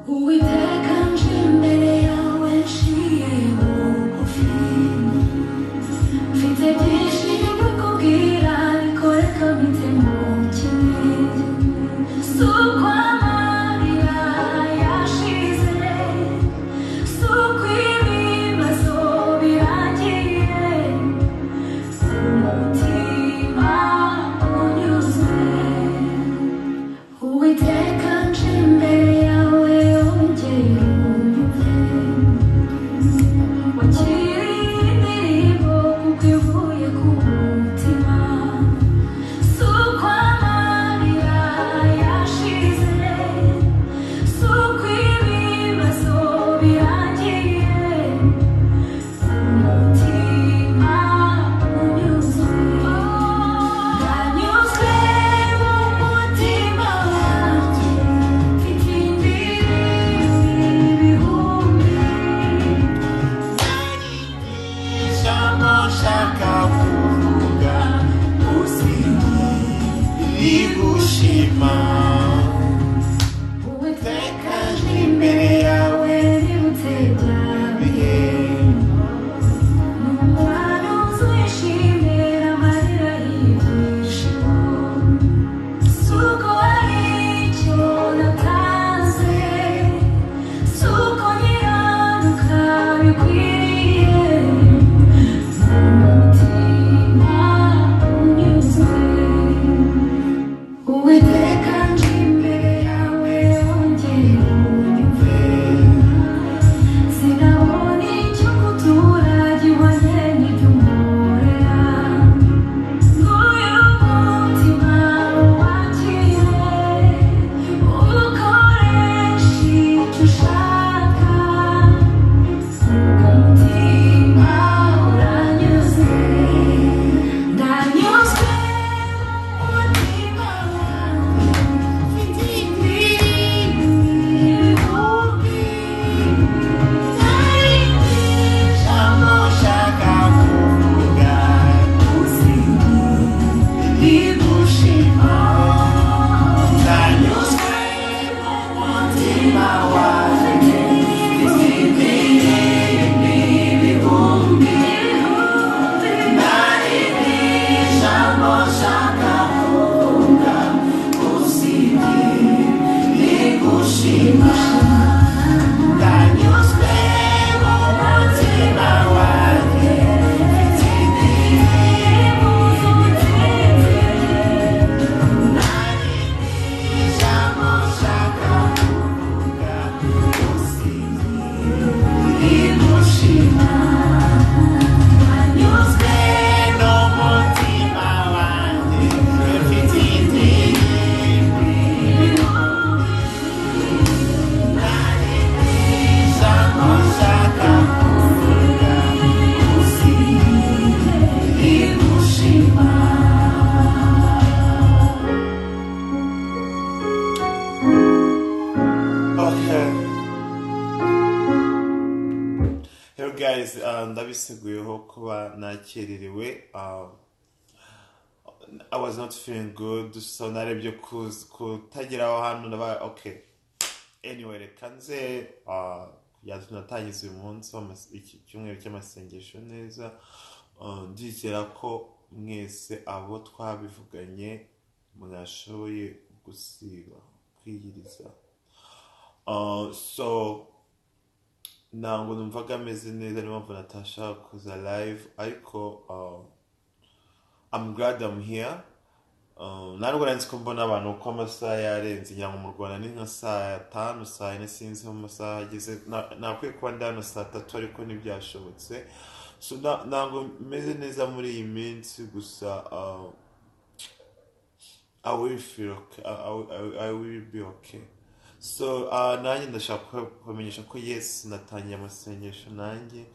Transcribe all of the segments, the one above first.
Uwiteka, nje imbere yawe nciye bugufi. Mfite byinshi byo ariko reka mpite mu kimwe. Si uko amarira yashize, si uko ibibazo birangiye, umutima unyuzwe. Uwiteka, nje imbere yawe, wongere unyumve. Wakiriye indirimbo kuko ivuye ku mutima. Si uko amarira yashize, si uko ibibazo birangiye, umutima unyuzwe. Ndanyuzwe mu mutima wanjye, mfite indirimbo ibihumbi. Ijambo nshaka kuvuga rigushima. Uwiteka, nje imbere yawe nibutse bya bihe. N'umwana wishimira amarira y'ibyishimo. Si uko hari icyo natanze, si uko nkiranuka bikwiriye, umutima unyuzwe. Uwiteka, nje imbere yawe, wongere unyumve. Sinabona icyo gutura gihwanye n'ibyo unkorera. Nguyu umutima wakire, ukoreshe icyo ushaka. Umutima uranyuze, ndanyuzwe umutima wanjye, mfite indirimbo ibihumbi. Ijambo nshaka kuvuga rigushima. Ndanyuzwe mu mutima wanjye, mfite indirimbo ibihumbi. Ijambo nshaka kuvuga rigushima. Ndanyuzwe mu mutima wanjye, mfite indirimbo. Ijambo nshaka kuvuga rigushima. Ndanyuzwe n'umutima wanjye, mfite indirimbo. Ijambo nshaka kuvuga rigushima. Okay. Hello guys, ndabiseguyeho kuba nakererewe. I was not feeling good, so narebye kutagera aho hantu, ndabaye okay. Anyway, reka nze kugira tunatangiza uyu munsi iki cyumweru cy'amasengesho neza. Ndizera ko mwese abo twabivuganye mwashoboye gusiba kwiyiriza. So ntabwo numvaga ameze neza, niyo mpamvu natashaka kuza live, ariko I'm glad I'm here. Ntabwo nari nzi ko mbona abantu uko amasaha yarenze. Ngira ngo mu Rwanda ni nka saa 5, saa 4, sinzi aho amasaha ageze. Nakwiye kuba ndi hano saa 3, ariko ntibyashobotse. So ntabwo meze neza muri iyi minsi, gusa I will feel okay. I will be okay. So nanjye ndashaka kubamenyesha ko yes, natangiye amasengesho nanjye.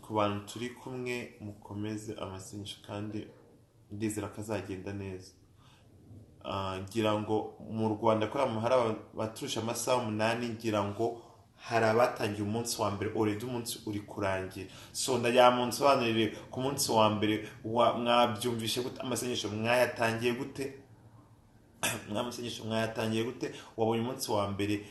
Ku bantu turi kumwe, mukomeze amasengesho kandi ndizera ko azagenda neza. Ngira ngo mu Rwanda ko hari abaturusha amasaha 8, ngira ngo hari abatangiye umunsi wa mbere already, umunsi uri kurangira. So ndagira ngo munsobanurire ku munsi wa mbere mwabyumvishe gute? Amasengesho mwayatangiye gute? Mwamasengesho mwayatangiye gute? Wabonye umunsi wa mbere,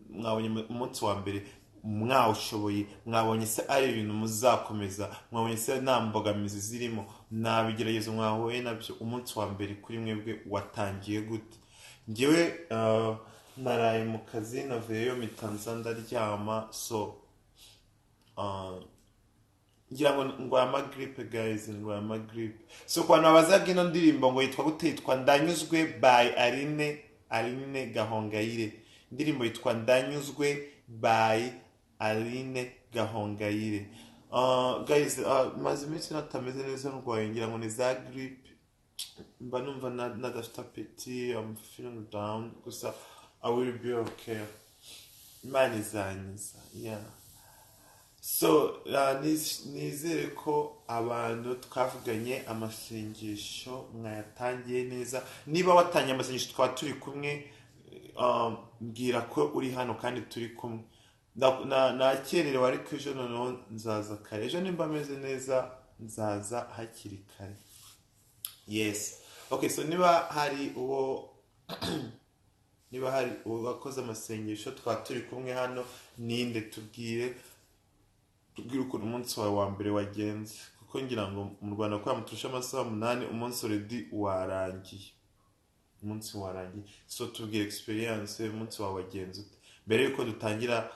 mwabonye umunsi wa mbere mwawushoboye? Mwabonye se ari ibintu muzakomeza? Mwabonye se nta mbogamizi zirimo? Nta bigeragezo mwahuye nabyo? Umunsi wa mbere kuri mwebwe watangiye gute? Njyewe naraye mu kazi, navuyeyo mpita ndaryama. So ngira ngo ndwaye amagripe guys, ndwaye amagripe. So ku bantu babazaga ino ndirimbo ngo yitwa gute, yitwa Ndanyuzwe by Aline Gahongayire. Indirimbo yitwa Ndanyuzwe by Aline Gahongayire. Guys, maze iminsi natameze neza, ndwaye, ngira ngo ni za gripe, mba numva nadafite apeti, I'm feeling down, gusa I will be okay, Imana izanyiza. Yeah. So nizere ko abantu twavuganye amasengesho mwayatangiye neza. Niba watangiye amasengesho twaba turi kumwe, mbwira ko uri hano kandi turi kumwe. Nakererewe ariko ejo noneho nzaza kare. Ejo nimba ameze neza nzaza hakiri kare. Yes. Okay, so niba hari uwo wakoze amasengesho twaba turi kumwe hano, ninde? Tubwire ukuntu umunsi wawe wa mbere wagenze, kuko ngira ngo mu Rwanda kwa muturusha amasaha 8, umunsi already warangiye, umunsi warangiye. So tubwire experience, umunsi wawe wagenze ute mbere yuko dutangira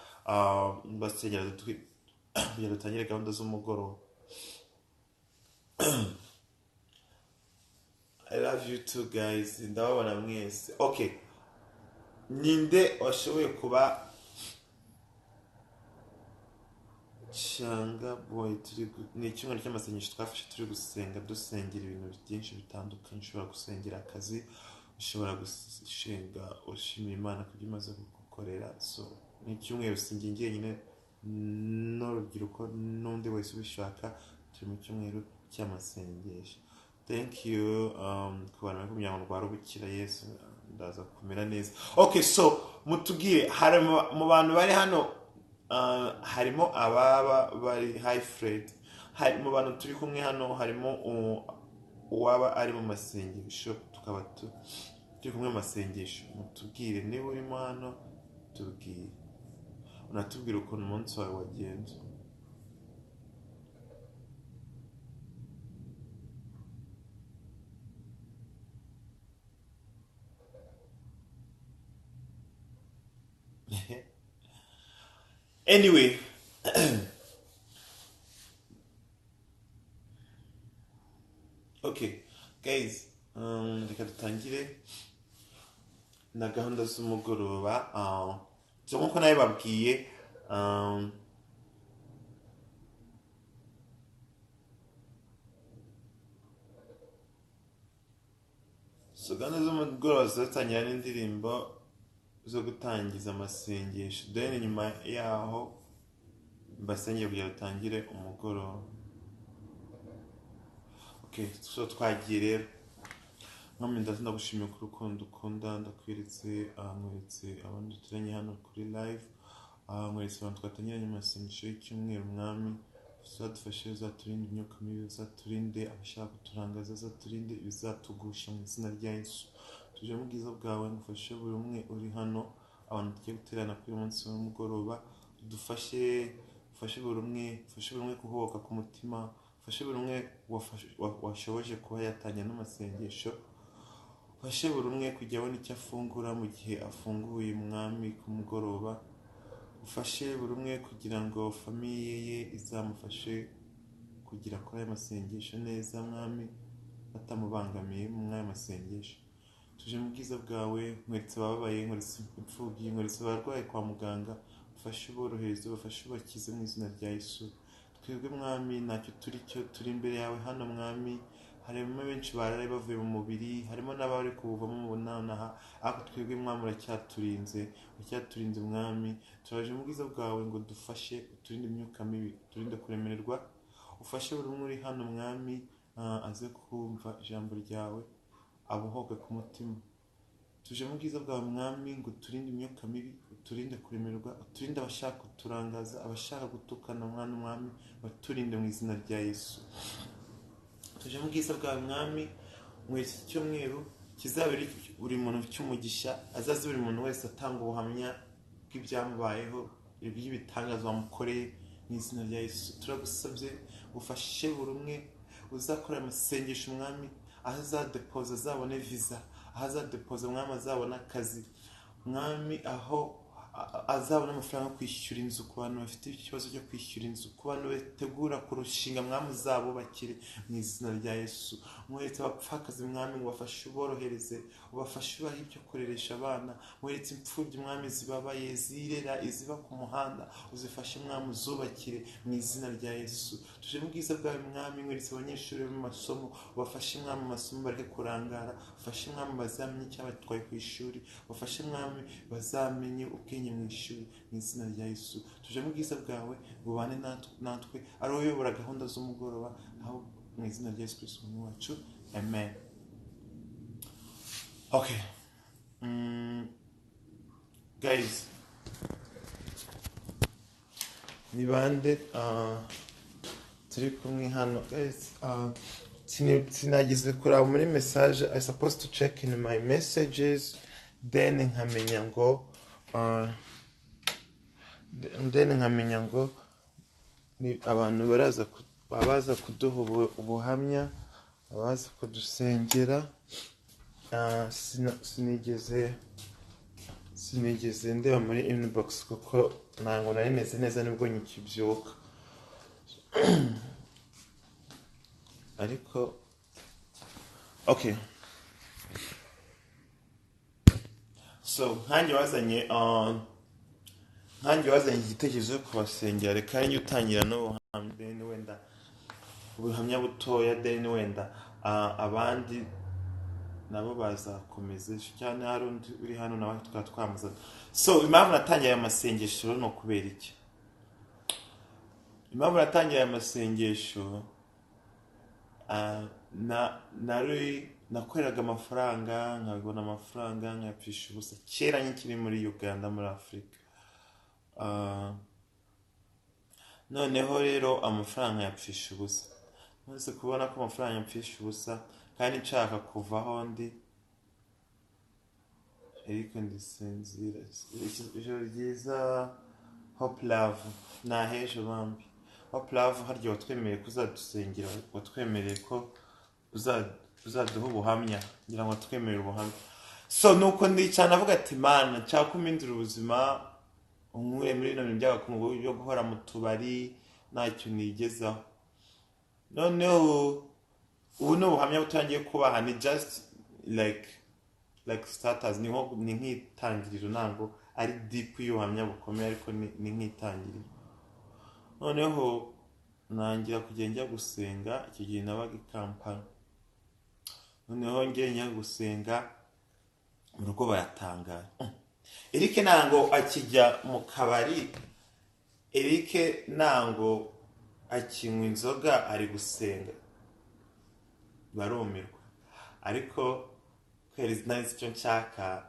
basengera, kugira dutangire gahunda z'umugoroba. I love you too guys, ndababona mwese. Okay, ninde washoboye kuba cyangwa boy? Ni icyumweru cy'amasengesho twafashe turi gusenga, dusengera ibintu byinshi bitandukanye. Ushobora gusengera akazi, ushobora gushinga ushimira Imana kubyo imaze kugukorera. So ni icyumweru sinjye njyenyine n'urubyiruko n'undi wese ubishaka, turi mu cyumweru cy'amasengesho. Thank you ku bantu bari kumenya ngo ndwara ubukira, Yesu ndaza kumera neza. Okay, so mutubwire, hari mu bantu bari hano, harimo ababa bari high Fred, hari mu bantu turi kumwe hano harimo uwaba ari mu masengesho, tukaba turi kumwe mu masengesho. Mutubwire niba urimo hano, tubwire, unatubwire ukuntu umunsi wawe wagenze. Anyway, okay guys, reka dutangire na gahunda z'umugoroba. So nkuko nabibabwiye, so gahunda z'umugoroba zizatangira n'indirimbo zo gutangiza amasengesho, then nyuma yaho mbasengere kugira dutangire umugoroba. Okay, so twagiye rero. Mwami, ndagushimiye ku rukundo ukunda, ndakweretse, nkweretse abantu duturanye hano kuri live, nkweretse abantu twatangiranye amasengesho y'icyumweru. Mwami, uzadufashe, uzaturinde imyuka mibi, uzaturinde abashaka kuturangaza, uzaturinde ibizatugusha mu izina rya Yesu. Tuje mu bwiza bwawe, ngufashe buri umwe uri hano, abantu tugiye guterana kuri uyu munsi w'umugoroba, udufashe, ufashe buri umwe, ufashe buri umwe kuhoboka ku mutima, ufashe buri umwe washoboje kuba yatangira n'amasengesho, ufashe buri umwe kujya abona icyo afungura mu gihe afunguye Mwami ku mugoroba, ufashe buri umwe kugira ngo famiye ye izamufashe kugira kuri ayo masengesho neza Mwami, batamubangamiye muri ayo masengesho. Tuje mu bwiza bwawe, nkweretse abababaye, nkweretse imfubyi, nkweretse abarwayi kwa muganga, ufashe uborohereze, ubafashe ubakize mu izina rya Yesu. Twebwe Mwami ntacyo turi cyo, turi imbere yawe hano Mwami, harimo benshi barare bavuye mu mubiri, harimo n'abari kuwuvamo mu nonaha, ariko twebwe Mwami uracyaturinze, uracyaturinze Mwami. Turaje mu bwiza bwawe ngo dufashe, uturinde imyuka mibi, uturinde kuremererwa, ufashe buri umwe uri hano Mwami, aze kumva ijambo ryawe, abohoke ku mutima. Tuje mu bwiza bwawe Mwami ngo uturinde imyuka mibi, uturinde kuremererwa, uturinde abashaka kuturangaza, abashaka gutukana mwana Mwami, baturinde mu izina rya Yesu. Tuje mu bwiza bwawe Mwami, mu iki cyumweru Kizabere buri muntu cy'umugisha, azaze buri muntu wese atanga ubuhamya bw'ibyamubayeho, iby'ibitangaza wamukoreye mu izina rya Yesu. Turagusabye ufashe buri umwe uzakora amasengesho Mwami, aho azadepoza azabone visa, aho azadepoza Mwami azabone akazi, Mwami aho azabona amafaranga yo kwishyura inzu ku bantu bafite ikibazo cyo kwishyura inzu, ku bantu bategura kurushinga Mwami uzabubakire mu izina rya Yesu. Mweretse abapfakazi Mwami ngo ubafashe uborohereze, ubafashe ubahe ibyo kureresha abana. Mweretse imfubyi Mwami zibabaye, zirera, iziba ku muhanda, uzifashe Mwami uzubakire mu izina rya Yesu. Tuje mu bwiza bwawe Mwami, mweretse abanyeshuri bo mu masomo, ubafashe Mwami mu masomo bareke kurangara, ubafashe Mwami bazamenye icyabatwaye ku ishuri, ubafashe Mwami bazamenye ubwenge mu ishuri mu izina rya Yesu. Tuje mu bwiza bwawe bubane natwe, ari wowe uyobora gahunda z'umugoroba, aho mu izina rya Yesu Kristo Umwami wacu, amen. Okay. Guys, ni bande turi kumwe hano guys? Sinageze kuraba muri message. I supposed to check in my messages, then nkamenya ngo ni abantu baraza abaza kuduha ubuhamya, abaza kudusengera. Sinigeze ndeba muri inbox kuko ntabwo nari meze neza nibwo nkikibyuka, ariko okay. So nkanjye wazanye igitekerezo cyo kubasengera, reka njye utangira n'ubuhamya, then wenda ubuhamya butoya, then wenda abandi nabo bazakomeza cyane. Hari undi uri hano nawe tukaba twamuzana. So impamvu natangiye aya masengesho ni ukubera iki? Impamvu natangiye aya masengesho, nakoreraga amafaranga, nkabona amafaranga nkayapfisha ubusa kera nkikiri muri Uganda, muri Afurika. Noneho rero amafaranga nkayapfisha ubusa, maze kubona ko amafaranga yapfisha ubusa kandi nshaka kuva aho ndi, ariko ndisinzira. Ijoro ryiza Hope Love, nahejo bambi Hope Love, harya watwemereye ko uzadusengera, watwemereye ko uzaduha ubuhamya, ngira ngo watwemerere ubuhamya. So nuko ndicara navuga ati Mana, nshaka kumpindura ubuzima, unkure muri bino bintu by'agakungu byo guhora mu tubari ntacyo nigezaho. Noneho ubu ni ubuhamya butangiye kubaha, ni just like status, ni nk'itangiriro, ntabwo ari deep y'ubuhamya bukomeye, ariko ni nk'itangiriro. Noneho nangira kugenda njya gusenga, icyo gihe nabaga i Kampala. Noneho ngiye njya gusenga mu rugo baratangara. Eric ntango akijya mu kabari, Eric ntango akinywa inzoga, ari gusenga, barumirwa. Ariko kweri nari icyo nshaka,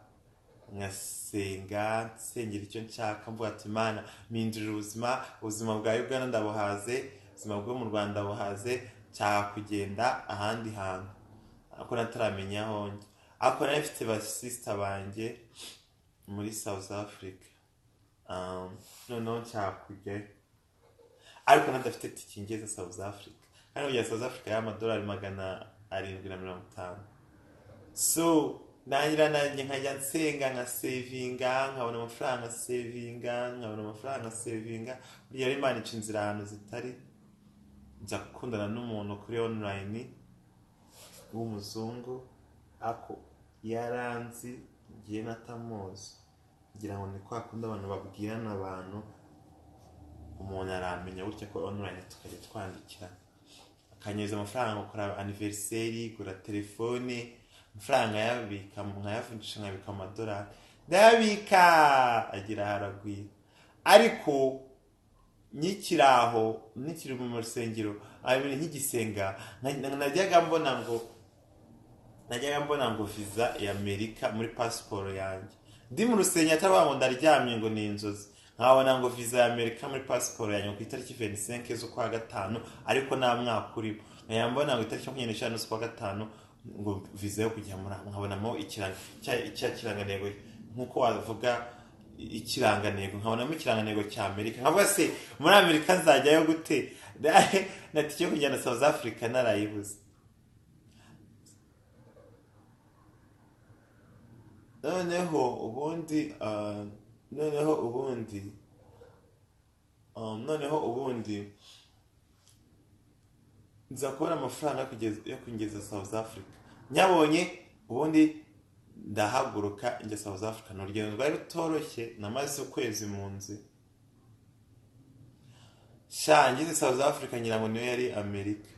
nkasenga nsengera icyo nshaka, mvuga ati Mana mpindurira ubuzima, ubuzima bwa Uganda ndabuhaze, ubuzima bwo mu Rwanda buhaze, nshaka kugenda ahandi hantu, ariko nataramenya aho njya. Ariko nari mfite ba sister banjye muri South Africa, noneho nshaka kujyayo, ariko nadafite tike ingeza South Africa, kandi kujya South Africa y'amadolari 750. So nangira nanjye nkajya nsenga nkasevinga, nkabona amafaranga nkasevinga, nkabona amafaranga nkasevinga. Burya rero Imana ica inzira ahantu zitari. Nza gukundana n'umuntu kuri online w'umuzungu, ako yaranzi ngiye natamuzi, ngira ngo ni kwa kundi abantu babwirana abantu, umuntu aramenya gutya ko online tukajya twandikirana, akanyereza amafaranga gukora anniversaire, gura telefone, amafaranga yabika nkayavunjisha nkabika amadolari, ndayabika agira haragwira. Ariko nkikiri aho, nkikiri mu rusengero, nkigisenga, najyaga mbona ngo visa ya Amerika muri pasiporo yanjye. Ndi mu rusengero atari ngo ndaryamye ngo ni inzozi, nkabona ngo visa ya Amerika muri pasiporo yanjye ku itariki 25 z'ukwa gatanu, ariko nta mwaka urimo. Nkajya mbona ngo itariki 25 z'ukwa gatanu Ngo viza yo kujya muri, nkabonamo cya kirangantego, nk'uko wavuga ikirangantego, nkabonamo ikirangantego cya Amerika, nkavuga se muri Amerika nzajyayo gute na tike yo kujyana South Africa narayibuze. Noneho ubundi nza kubona amafaranga yo kugeza South Africa. Nyabonye ubundi ndahaguruka njya South Africa. Ni urugendo rwari rutoroshye, namaze ukwezi mu nzi. Sha ngeze South Africa ngira ngo niyo yari Amerika.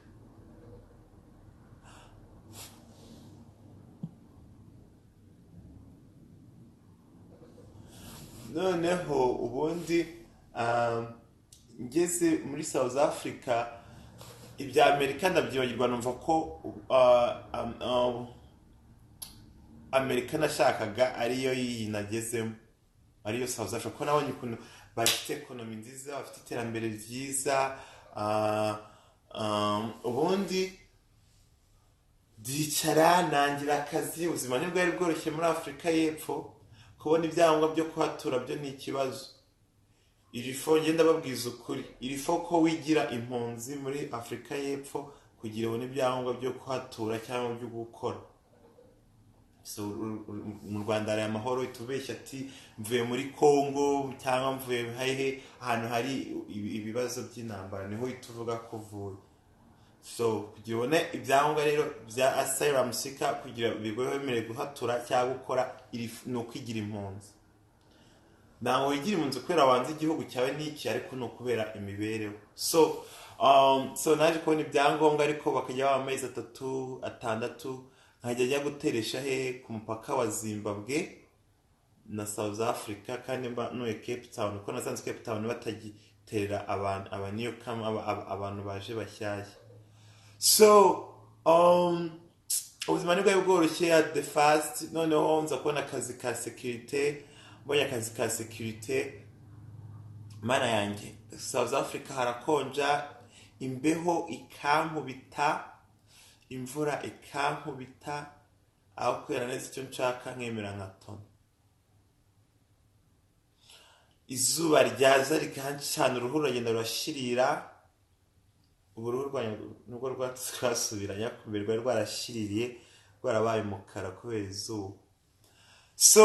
Noneho ubundi ngeze muri South Africa ibya Amerika ndabyibagirwa, numva ko Amerika nashakaga ariyo iyi nagezemo, ariyo South Africa, kuko nabonye ukuntu bafite ekonomi nziza, bafite iterambere ryiza. Ubundi ndicara nangira akazi. Ubuzima ntibwari bworoshye muri Afurika y'Epfo, kubona ibyangombwa byo kuhatura byo ni ikibazo. Irifo ngenda babwiza ukuri, irifo ko wigira impunzi muri Afurika y'Epfo kugira ubone ibyangombwa byo kuhatura cyangwa byo gukora. So mu Rwanda hari amahoro, itubeshya ati mvuye muri Congo cyangwa mvuye hehe ahantu hari ibibazo by'intambara, niho ituvuga ko uvuye. So kugira ubone ibyangombwa rero bya asylum seeker, kugira bigwemerere guhatura cyangwa gukora, ni ukwigira impunzi. Ntabwo wigira impunzi kubera wanze igihugu cyawe n'iki, ariko ni ukubera imibereho. So so naje kubona ibyangombwa, ariko bakajya baba amezi 3 6, nkajya njya guteresha hehe ku mupaka wa Zimbabwe na South Africa, kandi mba ntuye Cape Town, kuko nasanze Cape Town batagiterera abantu abantu baje bashyashya. So ubuzima nibwo bworoshye at the first. Noneho nza kubona akazi ka security, mbonye akazi ka security, mana yanjye, South Africa harakonja, imbeho ikankubita, imvura ikankubita, aho kwera neza icyo nshaka nkemera nka tona. Izuba ryaza rikancana, uruhu ruragenda rurashirira, uruhu rwanjye nubwo rwasubiranya mbere rwari rwarashiririye, rwarabaye umukara kubera izuba. So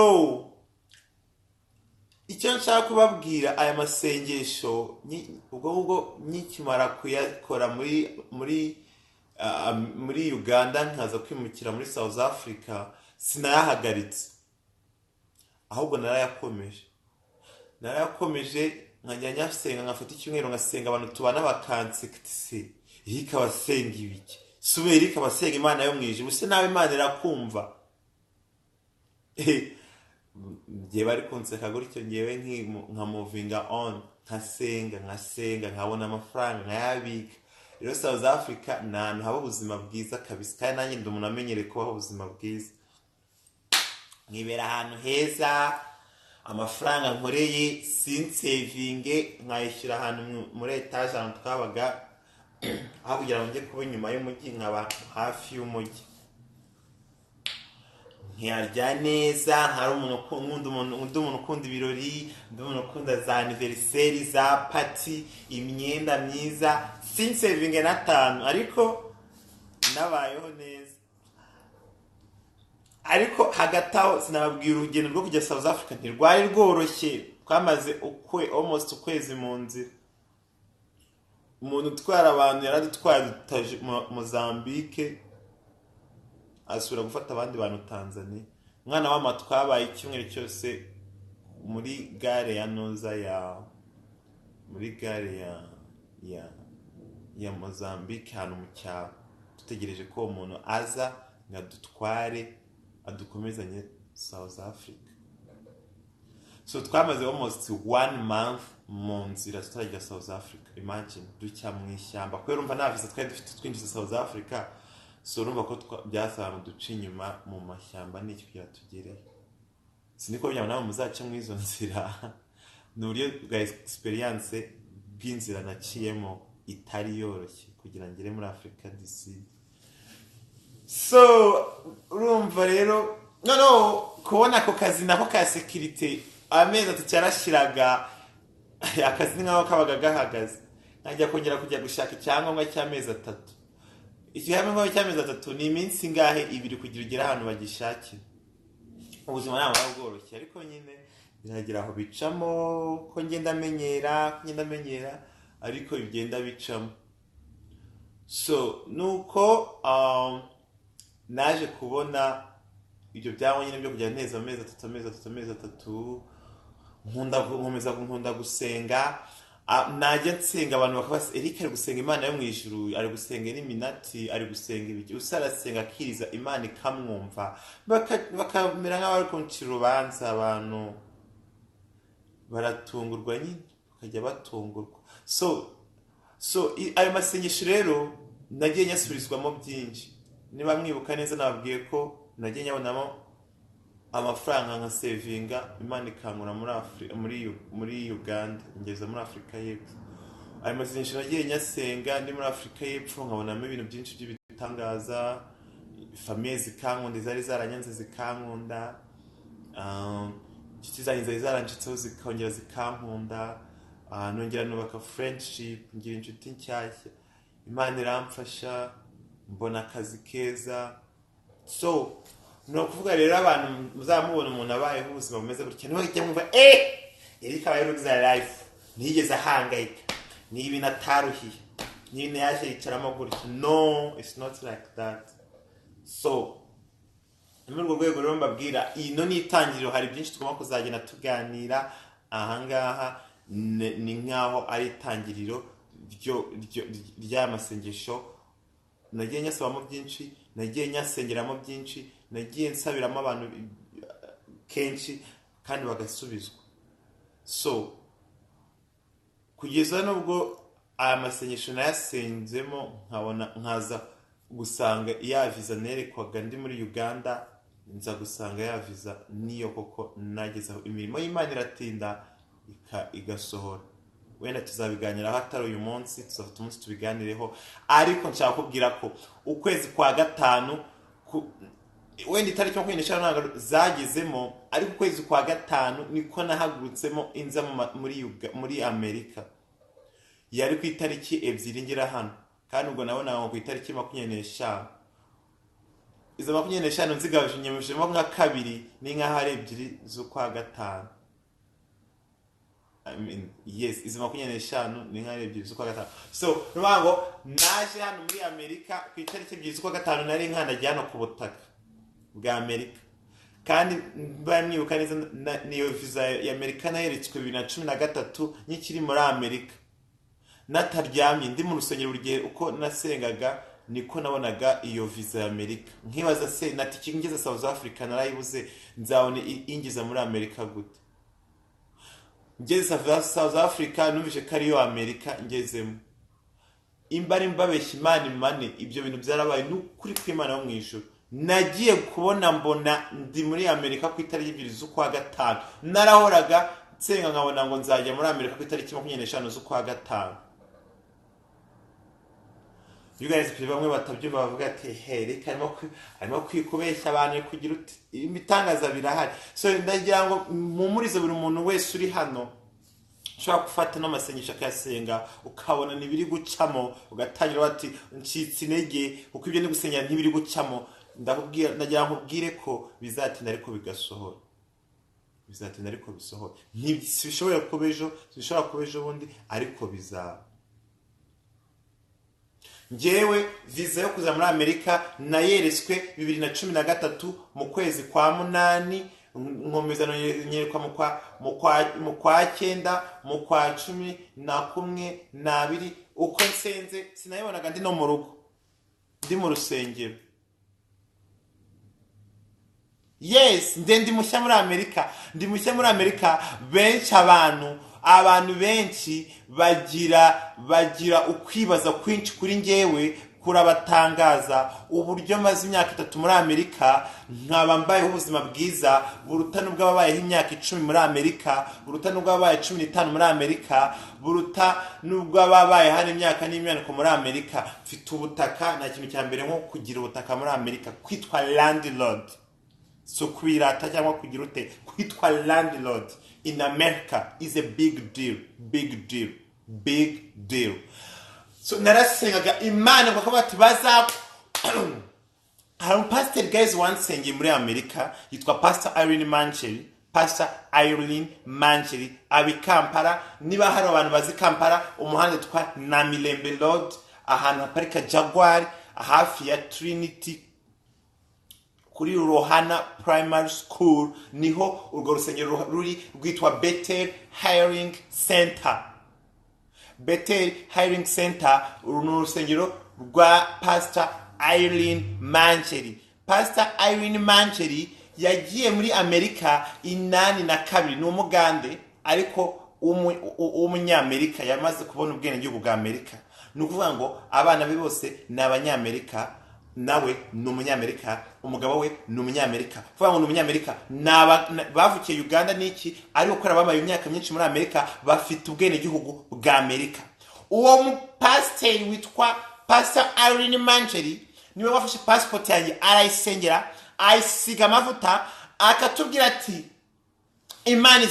icyo nshaka kubabwira, aya masengesho ubwo ngubwo nkikimara kuyakora muri Uganda, nkaza kwimukira muri South Africa, sinayahagaritse, ahubwo narayakomeje. Nkajya nyasenga, nkafata icyumweru ngasenga, abantu tubana bakansekse, Eric abasenga ibiki, sube Eric abasenga Imana yo mu ijuru, se nawe Imana irakumva. Ngiye bari kunseka gutyo, ngewe nka moving on, nkasenga nkabona amafaranga nkayabika. Rero South Africa ni ahantu haba ubuzima bwiza kabisa, kandi nanjye ndi umuntu amenyereye kubaho ubuzima bwiza, nkibera ahantu heza, amafaranga nkoreye sinsevinge nkayishyura ahantu muri etaje ahantu twabaga, aho kugira ngo njye kuba inyuma y'umujyi nkaba hafi y'umujyi, nkiyarya neza. Hari umuntu umuntu ukunda ibirori, undi umuntu ukunda za anniversaire, za party, imyenda myiza, sinsevinge na 5, ariko nabayeho neza. Ariko hagati aho sinababwira, urugendo rwo kujya South Africa ntirwari rworoshye, twamaze almost ukwezi mu nzira. Umuntu utwara abantu yaradutwaye Mozambique, asubira gufata abandi bantu Tanzania. Umwana w'ama twabaye icyumweru cyose muri gare ya Noza ya muri gare ya Mozambique, ahantu mu cyaro, dutegereje ko uwo muntu aza ngo adutware adukomezanye South Africa. So twamaze almost 1 month mu nzira tutarajya South Africa. Imagine ducya mu ishyamba, kubera urumva nta visa twari dufite twinjiza South Africa. So urumva ko byasaba ngo duce inyuma mu mashyamba n'iki kugira tugereyo. Siniko byaba nawe muzaca mu izo nzira. Ni uburyo bwa experience bw'inzira naciyemo itari yoroshye kugira ngere muri Africa DC. So urumva rero, noneho kubona ako kazi nako ka sécurité, amezi 3 yarashiraga, akazi ni nkaho kabaga gahagaze, nkajya kongera kujya gushaka icyangombwa cy'amezi 3. Icyangombwa cy'amezi 3 ni iminsi ingahe? 2 kugira ugere ahantu bagishakira. Ubuzima ntabwo buba bworoshye, ariko nyine biragera aho bicamo, ko ngenda menyera, ko ngenda menyera, ariko bigenda bicamo. So nuko naje kubona ibyo byangombwa nyine byo kujya neza amezi 3, amezi 3, amezi 3. Nkunda, nkomeza nkunda gusenga. Najya nsenga, abantu bakaba: "Eric ari gusenga Imana yo mu ijuru, ari gusenga n'iminati, ari gusenga ibiki, usa arasenga akiriza, Imana ikamwumva." Bakamera nk'abari kuncira urubanza. Abantu baratungurwa nyine, bakajya batungurwa. So ayo masengesho rero nagiye nyasubirizwamo byinshi. Niba mwibuka neza, nababwiye ko nagiye nyabonamo amafaranga nka savinga, Imana ikankura muri muri Uganda ingeza muri Afurika y'Epfo. Ayo masengesho nagiye nyasenga ndi muri Afurika y'Epfo, nkabonamo ibintu byinshi by'ibitangaza. Famille zikankunda, zari zaranyanze zikankunda, inshuti zanjye zari zarancitseho zikongera zikankunda. Nongera nubaka friendship, ngira inshuti nshyashya, Imana iramfasha, mbona akazi keza. So ni ukuvuga rero, abantu muzamubona umuntu abayeho ubuzima bumeze gutya, ntibajye mwumva Eric abayeho luxury life, ntiyigeze ahangayika, ni ibintu ataruhiye, ni ibintu yaje yicaramo gutya. No, it's not like that. So ni muri urwo rwego rero mbabwira, ino ni itangiriro, hari byinshi tugomba kuzagenda tuganira ahangaha. Ni nk'aho ari itangiriro ry'aya masengesho. Nagiye nyasabamo byinshi, nagiye nyasengeramo byinshi, nagiye nsabiramo abantu kenshi kandi bagasubizwa. So kugeza n'ubwo aya masengesho nayasenzemo, nkabona nkaza gusanga ya viza nerekwaga ndi muri Uganda, nza gusanga ya viza niyo koko nagezeho. Imirimo y'Imana iratinda igasohora. Wenda tuzabiganiraho, atari uyu munsi, tuzafata umunsi tubiganireho. Ariko nshaka kubwira ko ukwezi kwa gatanu wenda itariki 25 ntabwo zagezemo, ariko ukwezi kwa gatanu niko nahagurutsemo inza muri Amerika. Yari ku itariki 2 ngera hano, kandi ubwo nabonaga ngo ku itariki 25. Izo 25 nzigabanyijemo nka kabiri, ni nk'aho ari 2 z'ukwa gatanu. I mean, yes, izo 25 ni nk'aho ari 2 z'ukwa gatanu. So ni ukuvuga ngo naje hano muri Amerika ku itariki 2 z'ukwa gatanu, nari nkandagiye hano ku butaka bwa Amerika. Kandi mba mwibuka neza, niyo viza ya Amerika nayeretswe 2013 nkikiri muri Amerika, nataryamye, ndi mu rusengero. Buri gihe uko nasengaga niko nabonaga iyo viza ya Amerika, nkibaza se na tike ingeza South Africa narayibuze, nzabona ingeza muri Amerika gute? Ngeze South Africa, numvise ko ariyo Amerika ngezemo. Imba ari mbabeshya, Imana imane. Ibyo bintu byarabaye, ni ukuri kw'Imana yo mu ijuru. Nagiye kubona mbona ndi muri Amerika ku itariki 2 z'ukwa gatanu. Narahoraga nsenga nkabona ngo nzajya muri Amerika ku itariki 25 z'ukwa gatanu. You guys, bamwe batabyumva bavuga ati: "He, reka, arimo kwikubeshya abantu." Kugira uti ibitangaza birahari. So ndagira ngo mpumurize buri muntu wese uri hano ushobora gufata n'amasengesho akayasenga, ukabona ntibiri gucamo, ugatangira bati: "Ncitse intege kuko ibyo ndi gusengera ntibiri gucamo." Ndakubwira, ndagira ngo nkubwire ko bizatinda ariko bigasohora, bizatinda ariko bisohora. Ntibishobora kuba ejo, ntibishobora kuba ejo bundi, ariko bizaba. Njyewe viza yo kuza muri Amerika nayeretswe 2013 mu kwezi kwa munani, nkomeza nyerekwa mu kwa cyenda, mu kwa 11, n'abiri. Uko nsenze sinayibonaga, ndi no mu rugo, ndi mu rusengero. Yes, nde ndi mushya muri Amerika, ndi mushya muri Amerika. Benshi, abantu benshi bagira ukwibaza kwinshi kuri njyewe. Kurabatangaza uburyo maze imyaka 3 muri Amerika, nkaba mbayeho ubuzima bwiza buruta n'ubw'ababayeho imyaka 10 muri Amerika, buruta n'ubw'ababaye 15 muri Amerika, buruta n'ubw'ababaye hano imyaka n'imyaniko muri Amerika. Mfite ubutaka, nta kintu cya mbere nko kugira ubutaka muri Amerika, kwitwa landlord. So kwirata cyangwa kugira ute, kwitwa landlord in America is a big deal, big deal, big deal. So narasengaga Imana ngo bati baza. Hari umupasiteri, guys, wansengeye muri Amerika yitwa Pastor Irene Mancheri. Pastor Irene Mancheri aba i Kampala. Niba hari abantu bazi Kampala, umuhanda witwa Namirembe Road, ahantu haparika Jaguar, hafi ya Trinity, kuri Rohana Primary School, niho urwo rusengero ruri, rwitwa Bethel Healing Center. Bethel Healing Center, uru ni urusengero rwa Pastor Irene Mancheri. Pastor Irene Mancheri yagiye muri Amerika 82. Ni umugande ariko w'umunyamerika, yamaze kubona ubwenegihugu bwa Amerika. Ni ukuvuga ngo abana be bose ni abanyamerika, nawe ni umunyamerika, umugabo we ni umunyamerika. Kuvuga ngo ni umunyamerika, bavukiye Uganda n'iki, ariko kubera bamaye imyaka myinshi muri Amerika, bafite ubwenegihugu bwa Amerika. Uwo mupasiteri witwa Pastor Irene Mancheri niwe wafashe pasipoti yanjye, arayisengera, ayisiga amavuta, akatubwira ati: "Imana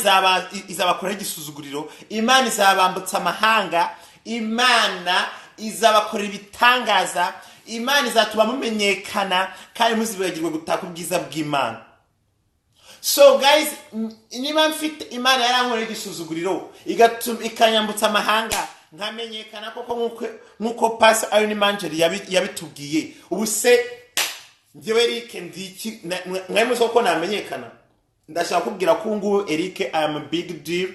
izabakoraho igisuzuguriro, Imana izabambutsa amahanga, Imana izabakorera ibitangaza, Imana izatuma mumenyekana kandi muzibagirwe gutaka ubwiza bw'Imana." So guys, niba mfite Imana yarankoreye igisuzuguriro, igatuma ikanyambutsa amahanga, nkamenyekana koko nk'uko Pastor Irene Mancheri yabitubwiye, ubu se njyewe Eric ndiki? Mwari muzi ko namenyekana? Ndashaka kubwira ko ubu ngubu Eric, I am a big deal,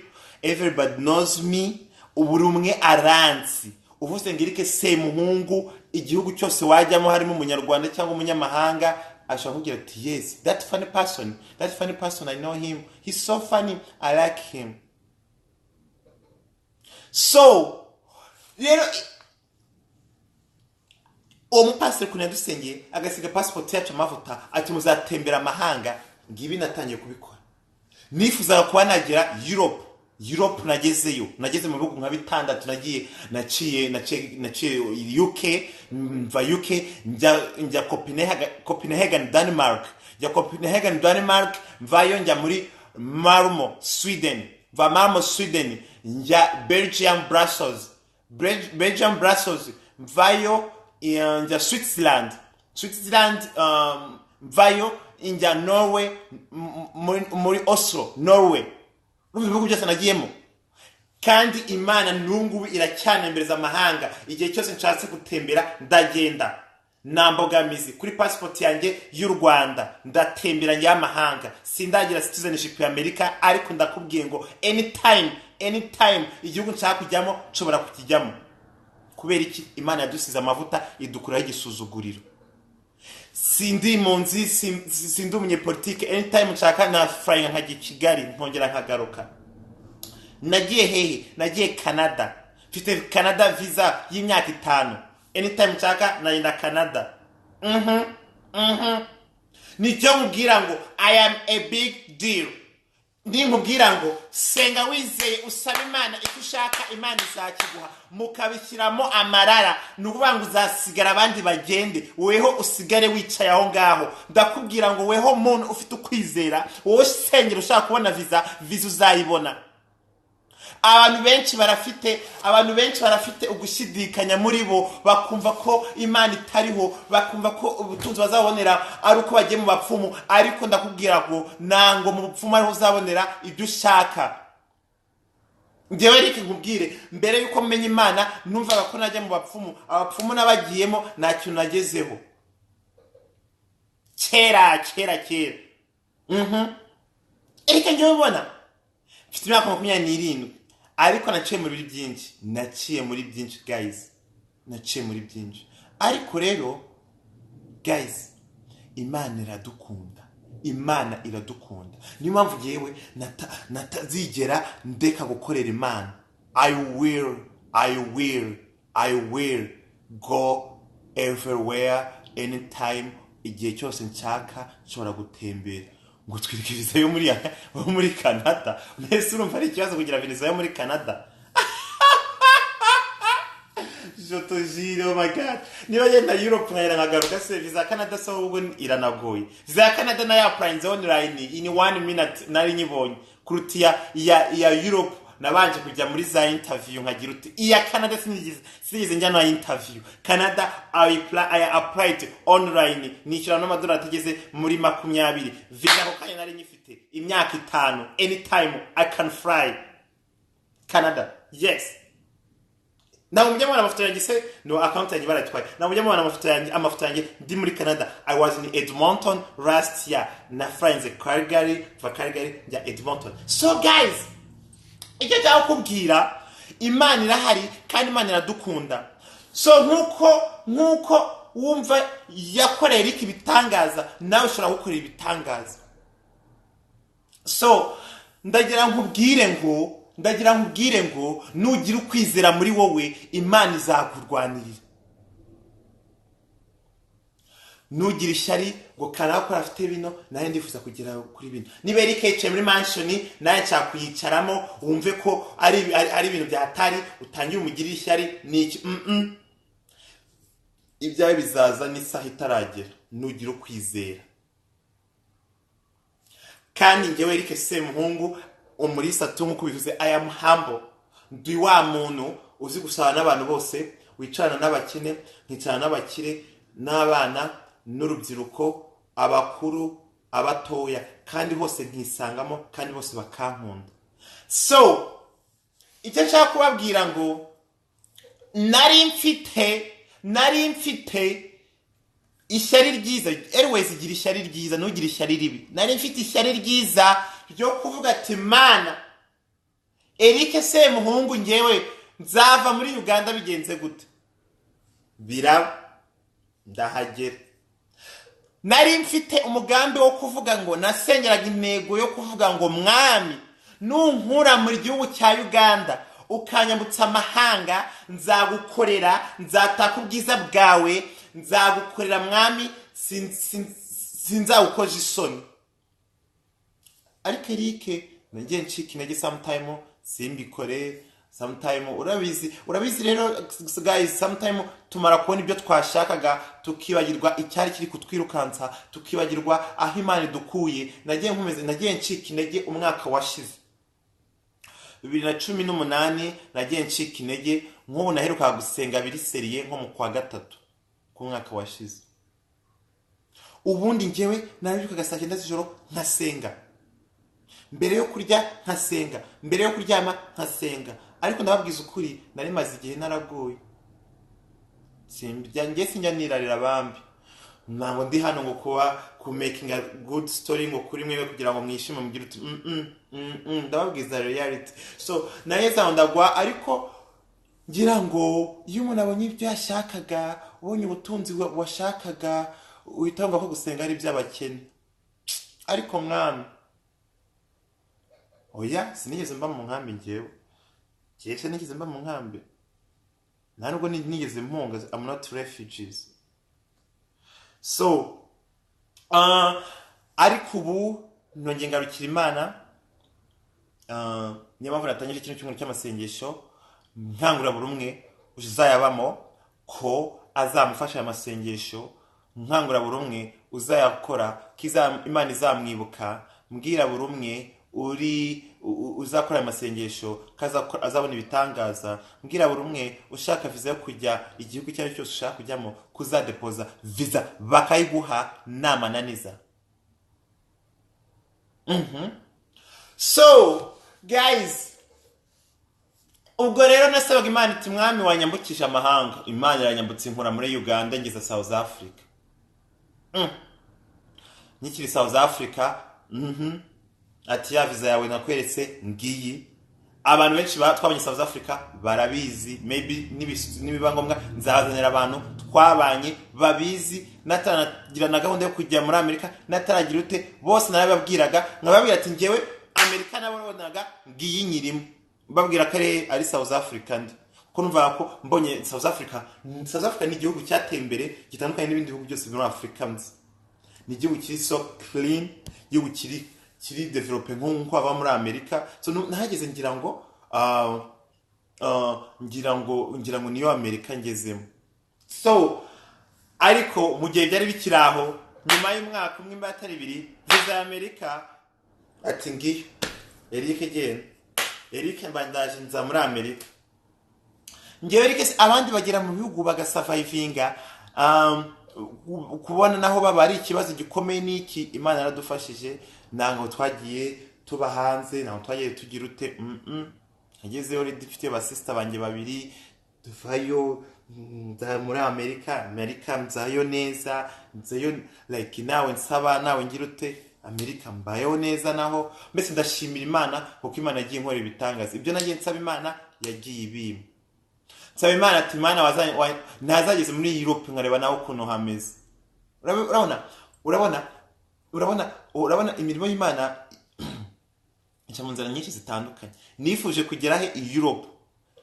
everybody knows me, buri umwe aranzi. Uvuze ngo Eric Semuhungu, igihugu cyose wajyamo harimo umunyarwanda cyangwa umunyamahanga, ashobora kubwira ati: "Yes, that funny person, that funny person, I know him, he's so funny, I like him." So rero uwo mupasiteri ukuntu yadusengeye, agasiga pasipoti yacu amavuta, ati: "Muzatembera amahanga." Ngibi natangiye kubikora. Nifuzaga kuba nagera Europe. Europe nagezeyo, nageze mu bihugu nka bitandatu. Nagiye naciye UK, mva UK njya Copenhagen, Copenhagen Denmark. Njya Copenhagen Denmark, mvayo njya muri Malmo, Sweden. Mva Malmo, Sweden, njya Belgium, Brussels. Belgium, Brussels, mvayo njya Switzerland. Switzerland, mvayo njya Norway, muri Oslo, Norway. Urumva ibihugu byose nagiyemo, kandi Imana n'ubungubu iracyanembereza amahanga. Igihe cyose nshatse gutembera ndagenda, nta mbogamizi. Kuri pasipoti yanjye y'u Rwanda ndatembera njya amahanga. Sindagira citizenship ya Amerika, ariko ndakubwiye ngo anytime, anytime igihugu nshaka kujyamo nshobora kukijyamo. Kubera iki? Imana yadusize amavuta, idukuraho igisuzuguriro. Sindi impunzi, sindi umunyepolitike. Anytime nshaka na flying nkajya i Kigali, nkongera nkagaruka. Nagiye hehe? Nagiye Canada, mfite Canada visa y'imyaka 5. Anytime nshaka nagenda Canada. Nicyo nkubwira ngo I am a big deal. Ninkubwira ngo senga wizeye, usaba Imana icyo ushaka, Imana izakiguha. Mukabishyiramo amarara, ni ukuvuga ngo uzasigara abandi bagende, weho usigare wicaye aho ngaho. Ndakubwira ngo weho muntu ufite ukwizera, wowe usengera ushaka kubona visa, visa uzayibona. Abantu benshi barafite ugushidikanya muri bo, bakumva ko Imana itariho, bakumva ko ubutunzi bazabonera ari uko bagiye mu bapfumu. Ariko ndakubwira ngo ntango mu bupfumu ariho uzabonera ibyo ushaka. Njyewe reka nkubwire, mbere y'uko menya Imana numvaga ko najya mu bapfumu. Abapfumu n'abagiyemo nta kintu nagezeho kera, kera, kera. Reka njyewe ubona mfite imyaka 27, ariko naciye muri byinshi, naciye muri byinshi guys, naciye muri byinshi. Ariko rero guys, Imana iradukunda, Imana iradukunda. Niyo mpamvu yewe natazigera ndeka gukorera Imana. I will, I will, I will go. Everywhere, anytime, igihe cyose nshaka nshobora gutembera. Ngo twirike visa yo muri Canada. Mbese urumva ari ikibazo kugira visa yo muri Canada? Je te jure, oh my God, niba ngenda Europe nkahera nkagaruka se, visa ya Canada se ahubwo iranagoye. Visa ya Canada nayo applyinze online in one minute, nari nyibonye kuruta iya Europe nabanje kujya muri za interview nkagira uti. Iya Canada sinigeze njya na interview. Canada I applied online, nishyura n'amadolari atageze muri 20. Visa ako kanya nari nyifite imyaka 5. Anytime I can fly Canada, yes. Ntabwo mujya mubona amafoto yanjye se? No, account yanjye baratwaye. Ntabwo mujya mubona amafoto yanjye ndi muri Canada. I was in Edmonton last year. Na flyinze Calgary, kuva Calgary njya Edmonton. So guys, icyo nshaka kukubwira, Imana irahari kandi Imana iradukunda. So nk'uko wumva yakoreye Eric ibitangaza, nawe ushobora gukorera ibitangaza. So ndagira nkubwire ngo nugira ukwizera muri wowe, Imana izakurwanirira. Nugira ishyari ngo kanaka ko afite bino, nawe ndifuza kugera kuri bino. Niba Eric yicaye muri mansion, nawe nshaka kuyicaramo, wumve ko ari ibintu byatari, utangire umugirire ishyari. Ni iki? Ibyawe bizaza n'isaha itaragera nugira ukwizera. Kandi njyewe Eric Semuhungu Umulisa tu, nk'uko bivuze, I am humble. Ndi wa muntu uzi gusabana n'abantu bose, wicarana n'abakene, nkicarana n'abakire, n'abana n'urubyiruko, abakuru, abatoya, kandi hose nkisangamo, kandi bose bakankunda. So icyo nshaka kubabwira ngo nari mfite ishyari ryiza. Always igira ishyari ryiza, ntugire ishyari ribi. Nari mfite ishyari ryiza ryo kuvuga ati: "Mana, Eric Semuhungu, ngewe nzava muri Uganda bigenze gute?" Biraba, ndahagera. Nari mfite umugambi wo kuvuga ngo, nasengeraga intego yo kuvuga ngo: "Mwami, nunkura mu gihugu cya Uganda ukanyambutsa amahanga, nzagukorera, nzataka ubwiza bwawe, nzagukorera Mwami, sinzagukoza isoni." Ariko Eric nagiye ncika intege sometime, simbikore sometime. Urabizi rero guys, sometime tumara kubona ibyo twashakaga tukibagirwa icyari kiri kutwirukansa, tukibagirwa aho Imana idukuye. Nagiye nkomeza, nagiye ncika intege umwaka washize 2018, nagiye ncika intege. Nk'ubu naherukaga gusenga biri sérieux nko mu kwa gatatu k'umwaka washize. Ubundi njyewe narabyukaga saa 9 z'ijoro nkasenga, mbere yo kurya nkasenga, mbere yo kuryama nkasenga. Ariko ndababwiza ukuri, nari maze igihe naragoye. Njye sinjya nirarira abambi. Ntabwo ndi hano ngo kuba ku making a good story ngo kuri mwe kugira ngo mwishime, mugire uti Ndababwiza reality. So naheze aho ndagwa. Ariko ngira ngo iyo umuntu abonye ibyo yashakaga, ubonye ubutunzi washakaga, uhita wumva ko gusenga ari iby'abakene. Ariko mwami, oya, sinigeze mba mu nkambi. Ngewe sinigeze mba mu nkambi, nta nubwo nigeze mpunga. I'm not refugees. So ariko ubu nongeye ngarukira Imana. Niyo mpamvu natangije kino cyumweru cy'amasengesho, nkangurira buri umwe uzayabamo ko azamufasha aya masengesho, nkangurira buri umwe uzayakora ko Imana izamwibuka, mbwira buri umwe uri uzakora aya masengesho ko azabona ibitangaza, mbwira buri umwe ushaka viza yo kujya igihugu icyo ari cyo cyose ushaka kujyamo kuzadepoza viza bakayiguha namananiza. So guys, ubwo rero nasabaga Imana iti: "Mwami, wanyambukije amahanga." Imana iranyambutse, inkura muri Uganda ngeza South Africa. Nkikiri South Africa, ati: "Ya viza yawe nakweretse ngiyi." Abantu benshi twabonye South Africa barabizi. Maybe nibiba ngombwa nzabazanira abantu twabanye babizi. Nataragira na gahunda yo kujya muri Amerika, nataragira ute, bose narababwiraga, nkababwira ati: "Njyewe Amerika nabonaga ngiyi nyirimo." Mbabwira ko ari South Africa ndi, kuko Ko numva ko mbonye South Africa, South Africa ni igihugu cyateye imbere gitandukanye n'ibindi bihugu byose muri Afurika nzi. Ni igihugu kiri so clean, igihugu kiri develope nk'uko aba muri Amerika. So nahageze ngira ngo ngira ngo niyo Amerika ngezemo. So ariko mu gihe byari bikiri aho, nyuma y'umwaka umwe imba atari ibiri, visa ya Amerika ati ngiyo Eric genda, Eric mbandaje nza muri Amerika. Ngewe Eric, abandi bagera mu bihugu bagasurvivinga, kubona naho baba ari ikibazo gikomeye n'iki, Imana yaradufashije, ntabwo twagiye tuba hanze, ntabwo twagiye tugira ute. Nagezeyo dufite ba sister banjye babiri, tuvayo nza muri Amerika, Amerika nzayo neza, nzayo like nawe nsaba nawe ngira ute, Amerika mbayeho neza naho. Mbese ndashimira Imana kuko Imana yagiye inkora ibitangaza. Ibyo nagiye nsaba Imana yagiye ibimpa. Nsaba Imana ati Imana ntazageze muri Europe nkareba nawe ukuntu hameze. Urabona imirimo y'Imana ica mu nzira nyinshi zitandukanye. Nifuje kugera he? Europe.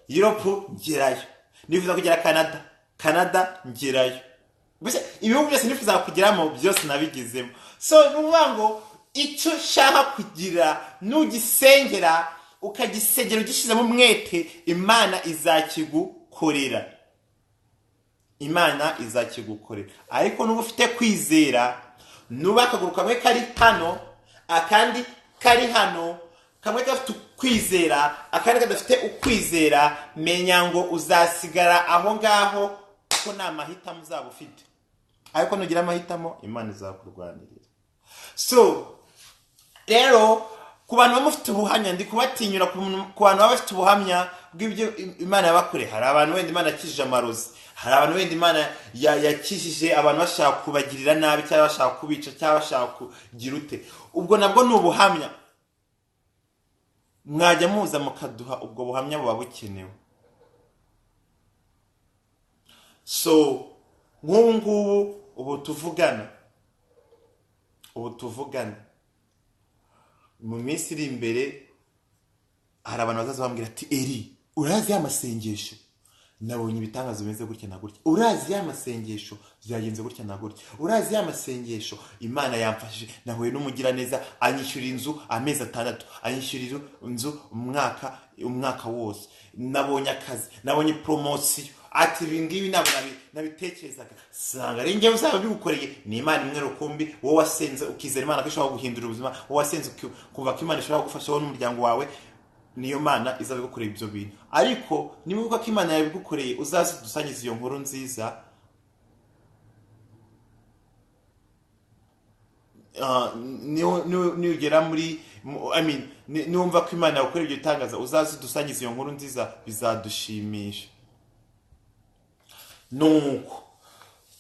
Europe ngerayo. Nifuza kugera Canada, Canada ngerayo. Mbese ibihugu byose nifuza kugeramo byose nabigezemo. So nuvuga ngo icyo ushaka kugira nugisengera ukagisengera ugishyizemo umwete, Imana izakigukorera. Imana izakigukorera. Ariko nuba ufite kwizera, nuba akaguru kamwe kari hano akandi kari hano, kamwe gafite ukwizera akandi kadafite ukwizera, menya ngo uzasigara aho ngaho kuko nta mahitamo uzaba ufite. Ariko nugira amahitamo, Imana izakurwanirira. So rero ku bantu baba bafite ubuhamya, ndi kubatinyura ku bantu baba bafite ubuhamya bw'ibyo Imana yabakoreye. Hari abantu wenda Imana yakijije amarozi, hari abantu wenda Imana yakijije abantu bashaka kubagirira nabi cyangwa bashaka kubica cyangwa bashaka kugira ute. Ubwo nabwo ni ubuhamya. Mwajya muza mukaduha ubwo buhamya buba bukenewe. So nk'ubu ngubu ubu tuvugana mu minsi iri imbere hari abantu bazaza bambwira ati Eri, urazi ya masengesho nabonye ibitangazo bimeze gutya na gutya, urazi ya masengesho byagenze gutya na gutya, urazi ya masengesho Imana yamfashije, nahuye n'umugiraneza anyishyura inzu amezi 6, anyishyurira inzu umwaka wose, nabonye akazi, nabonye promotion, ati ibi ngibi ntabwo nabitekerezaga. Sanga ari njyewe uzaba bigukoreye, ni Imana imwe rukumbi. Wowe wasenze ukizera Imana ko ishobora guhindura ubuzima, wowe wasenze kuva ko Imana ishobora gufasha wowe n'umuryango wawe, niyo Mana izabigukorera ibyo bintu. Ariko niba ko Imana yabigukoreye, uzaze dusangize iyo nkuru nziza. Nugera muri niwumva ko Imana yagukoreye ibyo bitangaza, uzaze dusangize iyo nkuru nziza, bizadushimisha. Nuko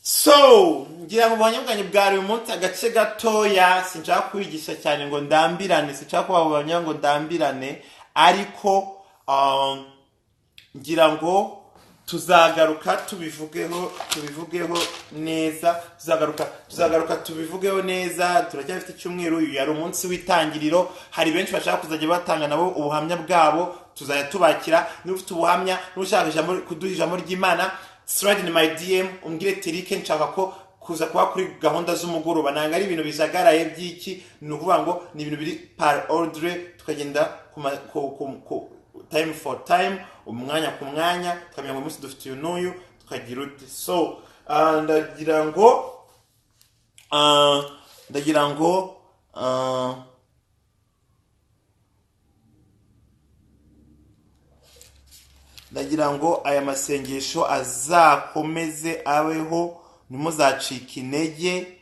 so ngira ngo ubuhamya bwanjye bwari uyu munsi agace gatoya, sinshaka kubigisha cyane ngo ndambirane, sinshaka kubaha ubuhamya ngo ndambirane, ariko ngira ngo tuzagaruka tubivugeho neza, tuzagaruka tubivugeho neza. Turacyafite icyumweru, uyu yari umunsi w'itangiriro. Hari benshi bashaka kuzajya batanga nabo ubuhamya bwabo, tuzajya tubakira. Niba ufite ubuhamya, niba ushaka kuduha ijambo ry'Imana, slide in my DM umbwire Terike nshaka ko kuza kuba kuri gahunda z'umugoroba. Nanga ari ibintu bijagaraye by'iki, ni ukuvuga ngo ni ibintu biri par ordre, tukagenda ku time for time, umwanya ku mwanya, tukamenya ngo umunsi dufite uyu n'uyu, tukagira uti. So ndagira ngo ndagira ngo aya masengesho azakomeze abeho, ntimuzacike intege,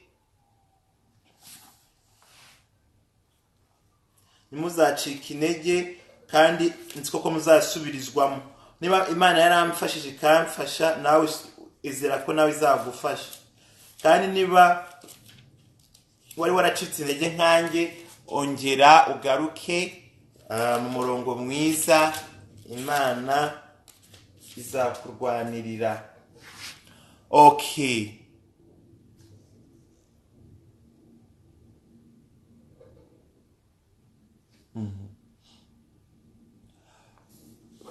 ntimuzacike intege, kandi nzi ko muzasubirizwamo. Niba Imana yaramfashije ikamfasha, nawe izera ko nawe izagufasha. Kandi niba wari waracitse intege nkanjye, ongera ugaruke mu murongo mwiza, Imana izakurwanirira. Okay.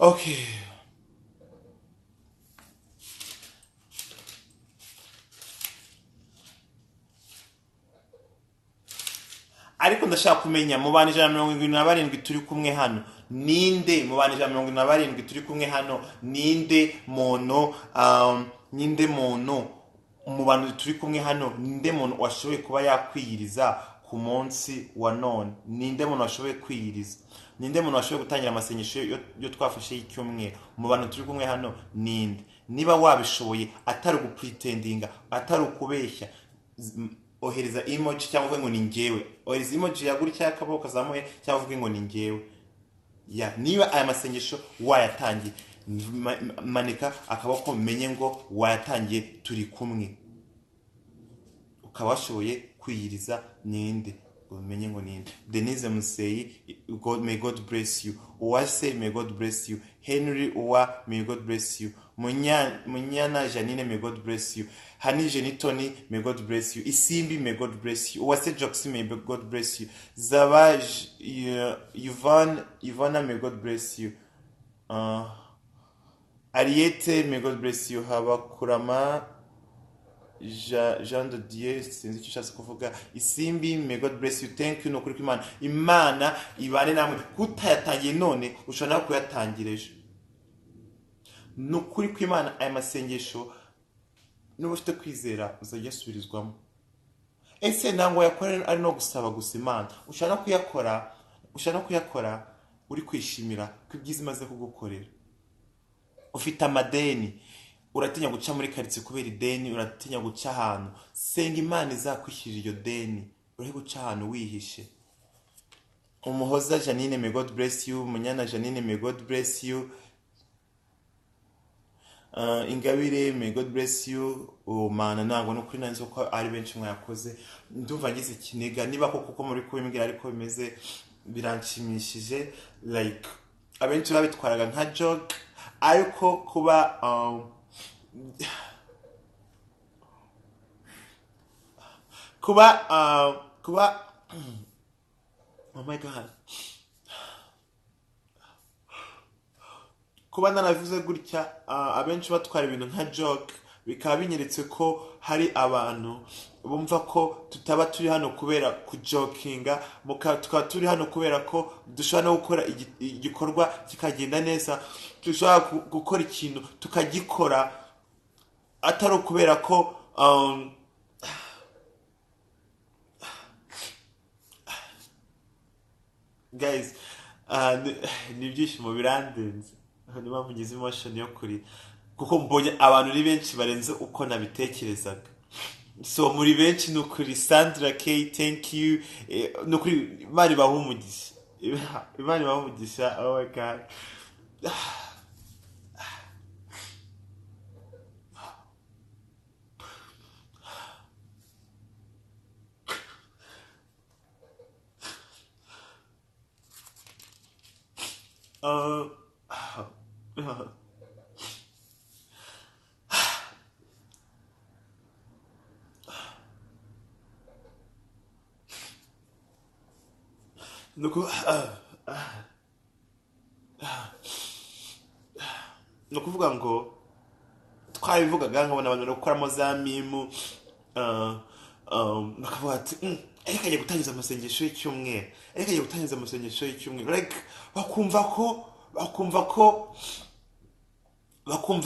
Okay. Ndashaka kumenya mu bantu 177 turi kumwe hano, ninde mu bantu 177 turi kumwe hano, ninde muntu ninde muntu mu bantu turi kumwe hano, ninde muntu washoboye kuba yakwiyiriza ku munsi wa none? Ninde muntu washoboye kwiyiriza? Ninde muntu washoboye gutangira amasengesho yo twafashe y'icyumweru mu bantu turi kumwe hano? Ninde? Niba wabishoboye, atari ugupretendinga, atari ukubeshya, ohereza emoji cyangwa uvuge ngo ni njyewe. Ohereza emoji ya gutya y'akaboko kazamuye cyangwa uvuge ngo ni njyewe. Ya, niba aya masengesho wayatangiye, manika akaboko menye ngo wayatangiye, turi kumwe. Ukaba washoboye kwiyiriza, ninde? Umenye ngo ninde. Denise Museyi, God, may God bless you. Uwase, may God bless you. Henry Uwa, may God bless you. Munyana Janine, may God bless you. Hani Jenitoni, may God bless you. Isimbi, may God bless you. Uwase Joxy, may God bless you. Zaba Ivana, may God bless you. Ariete, may God bless you. Habakurama Jean de Dieu, sinzi icyo ushatse kuvuga. Isimbi, may God bless you. Thank you. Nukuri kw'Imana, Imana ibane namwe. Kutayatangiye none, ushobora nawe kuyatangira ejo. Nukuri kw'Imana, aya masengesho niba ufite kwizera uzajya asubirizwamo. Ese ntabwo wayakora ari no gusaba gusa Imana, ushobora no kuyakora, ushobora no kuyakora uri kwishimira ko ibyiza imaze kugukorera. Ufite amadeni, uratinya guca muri karitsiye kubera ideni, uratinya guca ahantu, senga Imana izakwishyurira iryo deni, uri guca ahantu wihishe. Umuhoza Janine, may God bless you. Munyana Janine, may God bless you. Ingabire, may God bless you. Oh mana, ntabwo nukuri nanzi ko ari benshi mwakoze, ndumva ngize ikiniga. Niba koko kuko muri kubimbwira ariko bimeze, biranshimishije. Like abenshi babitwaraga nka joke, ariko kuba kuba oh my God, kuba naravuze gutya, abenshi batwara ibintu nka joke, bikaba binyeretse ko hari abantu bumva ko tutaba turi hano kubera kujokinga, tukaba turi hano kubera ko dushobora no gukora igikorwa kikagenda neza, dushobora gukora ikintu tukagikora atari ukubera ko guys, ni ibyishimo birandenze. Niyo mpamvu ngize emotion yo kuri, kuko mbonye abantu ni benshi barenze uko nabitekerezaga. So muri benshi ni ukuri. Sandra K, thank you. Ni ukuri Imana ibahe umugisha, Imana ibahe umugisha. Oh my God. Ni ukuvuga ngo twabivugaga nkabona abantu bari gukoramo za mimu, bakavuga ati ariko agiye gutangiza amasengesho y'icyumweru, ariko agiye gutangiza amasengesho y'icyumweru. Like bakumva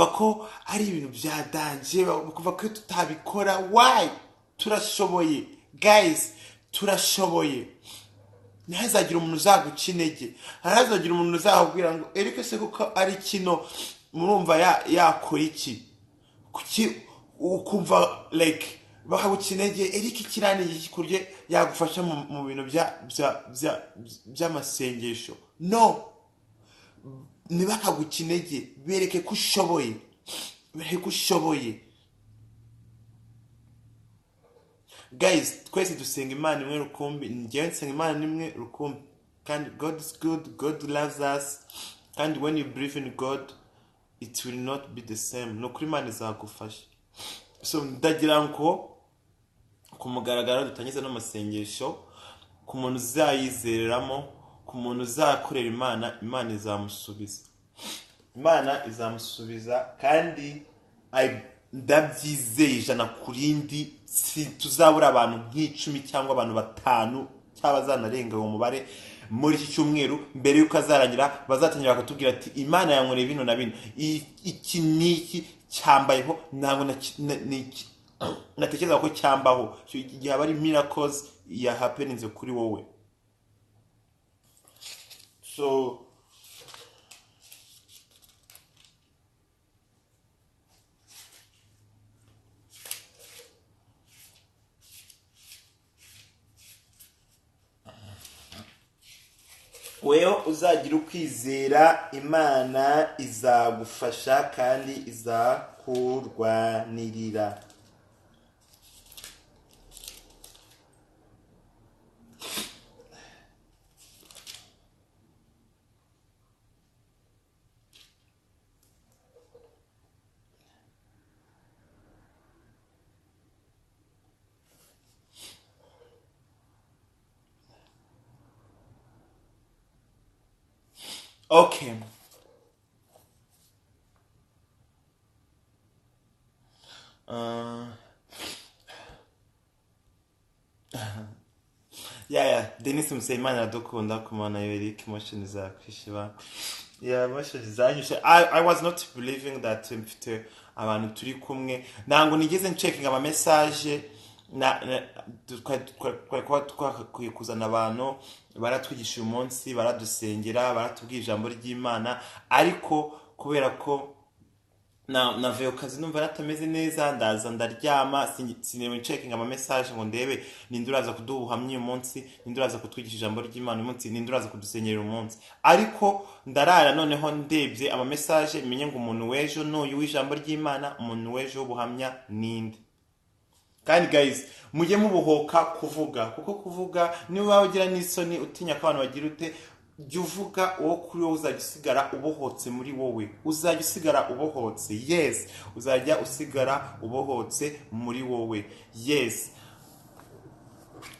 ko ari ibintu bya danje, bakumva ko tutabikora. Why? Turashoboye guys, turashoboye. Ntihazagira umuntu uzaguca intege, ntihazagira umuntu uzakubwira ngo Eric se kuko ari kino, murumva yakora iki? Kuki ukumva like bakaguca intege? Eric kirani igikurye yagufasha mu bintu by'amasengesho. No, ntibakaguca intege, bereke ko ushoboye, bereke ko ushoboye. Guys, twese dusenga Imana imwe rukumbi. Njyewe nsenga Imana imwe rukumbi, kandi God is good, God loves us, and when you believe in God it will not be the same. Ni ukuri Imana izagufasha. So ndagira ngo ku mugaragaro dutangize n'amasengesho, ku muntu uzayizereramo, ku muntu uzakorera Imana, Imana izamusubiza, Imana izamusubiza. Kandi ndabyizeye 100%, si tuzabura abantu nk'icumi cyangwa abantu 5 cyangwa bazanarenga uwo mubare muri iki cyumweru mbere y'uko azarangira, bazatangira bakatubwira ati Imana yankoreye bino na bino, iki n'iki cyambayeho, ntabwo natekereza ko cyambaho. Igihe aba ari miracles ya happeninze kuri wowe. So wewe uzagira ukwizera, Imana izagufasha kandi izakurwanirira. Okay. Yeah. Denis Museyimana aradukunda kumana Eric motion za kwishiba. Yeah, motion zanyushe. I was not believing that mfite abantu turi kumwe. Ntango nigeze nchecking ama message na twakwiye kuzana abantu baratwigisha uyu munsi, baradusengera, baratubwira ijambo ry'Imana, ariko kubera ko navuye ku kazi numva natameze neza, ndaza ndaryama, sinema checking ama message ngo ndebe ninde uraza kuduha ubuhamya uyu munsi, ninde uraza kutwigisha ijambo ry'Imana uyu munsi, ninde uraza kudusenyera uyu munsi. Ariko ndarara noneho ndebye ama message menye ngo umuntu w'ejo n'uyu w'ijambo ry'Imana, umuntu w'ejo w'ubuhamya ninde. Kandi guys, mujye mubuhoka kuvuga, kuko kuvuga niba ugira n'isoni utinya ko abantu bagira ute, jya uvuga uwo kuri wowe uzajya usigara ubohotse muri wowe, uzajya usigara ubohotse. Yes, uzajya usigara ubohotse muri wowe. Yes,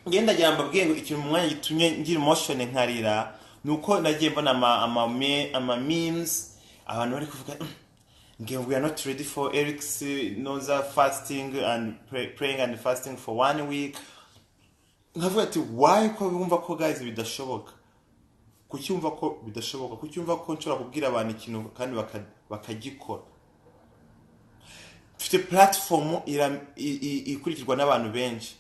ngenda ngira mbabwiye ngo ikintu mu mwanya gitumye ngira emotion nkarira nuko nagiye mbona ama memes abantu bari kuvuga we are not ready for Eric's Noza fasting and praying and fasting for 1 week. Nkavuga ati why ko bumva ko guys bidashoboka? Kuki umva ko bidashoboka? Kuki umva ko nshobora kubwira abantu ikintu kandi bakagikora? Mfite platform ikurikirwa n'abantu benshi.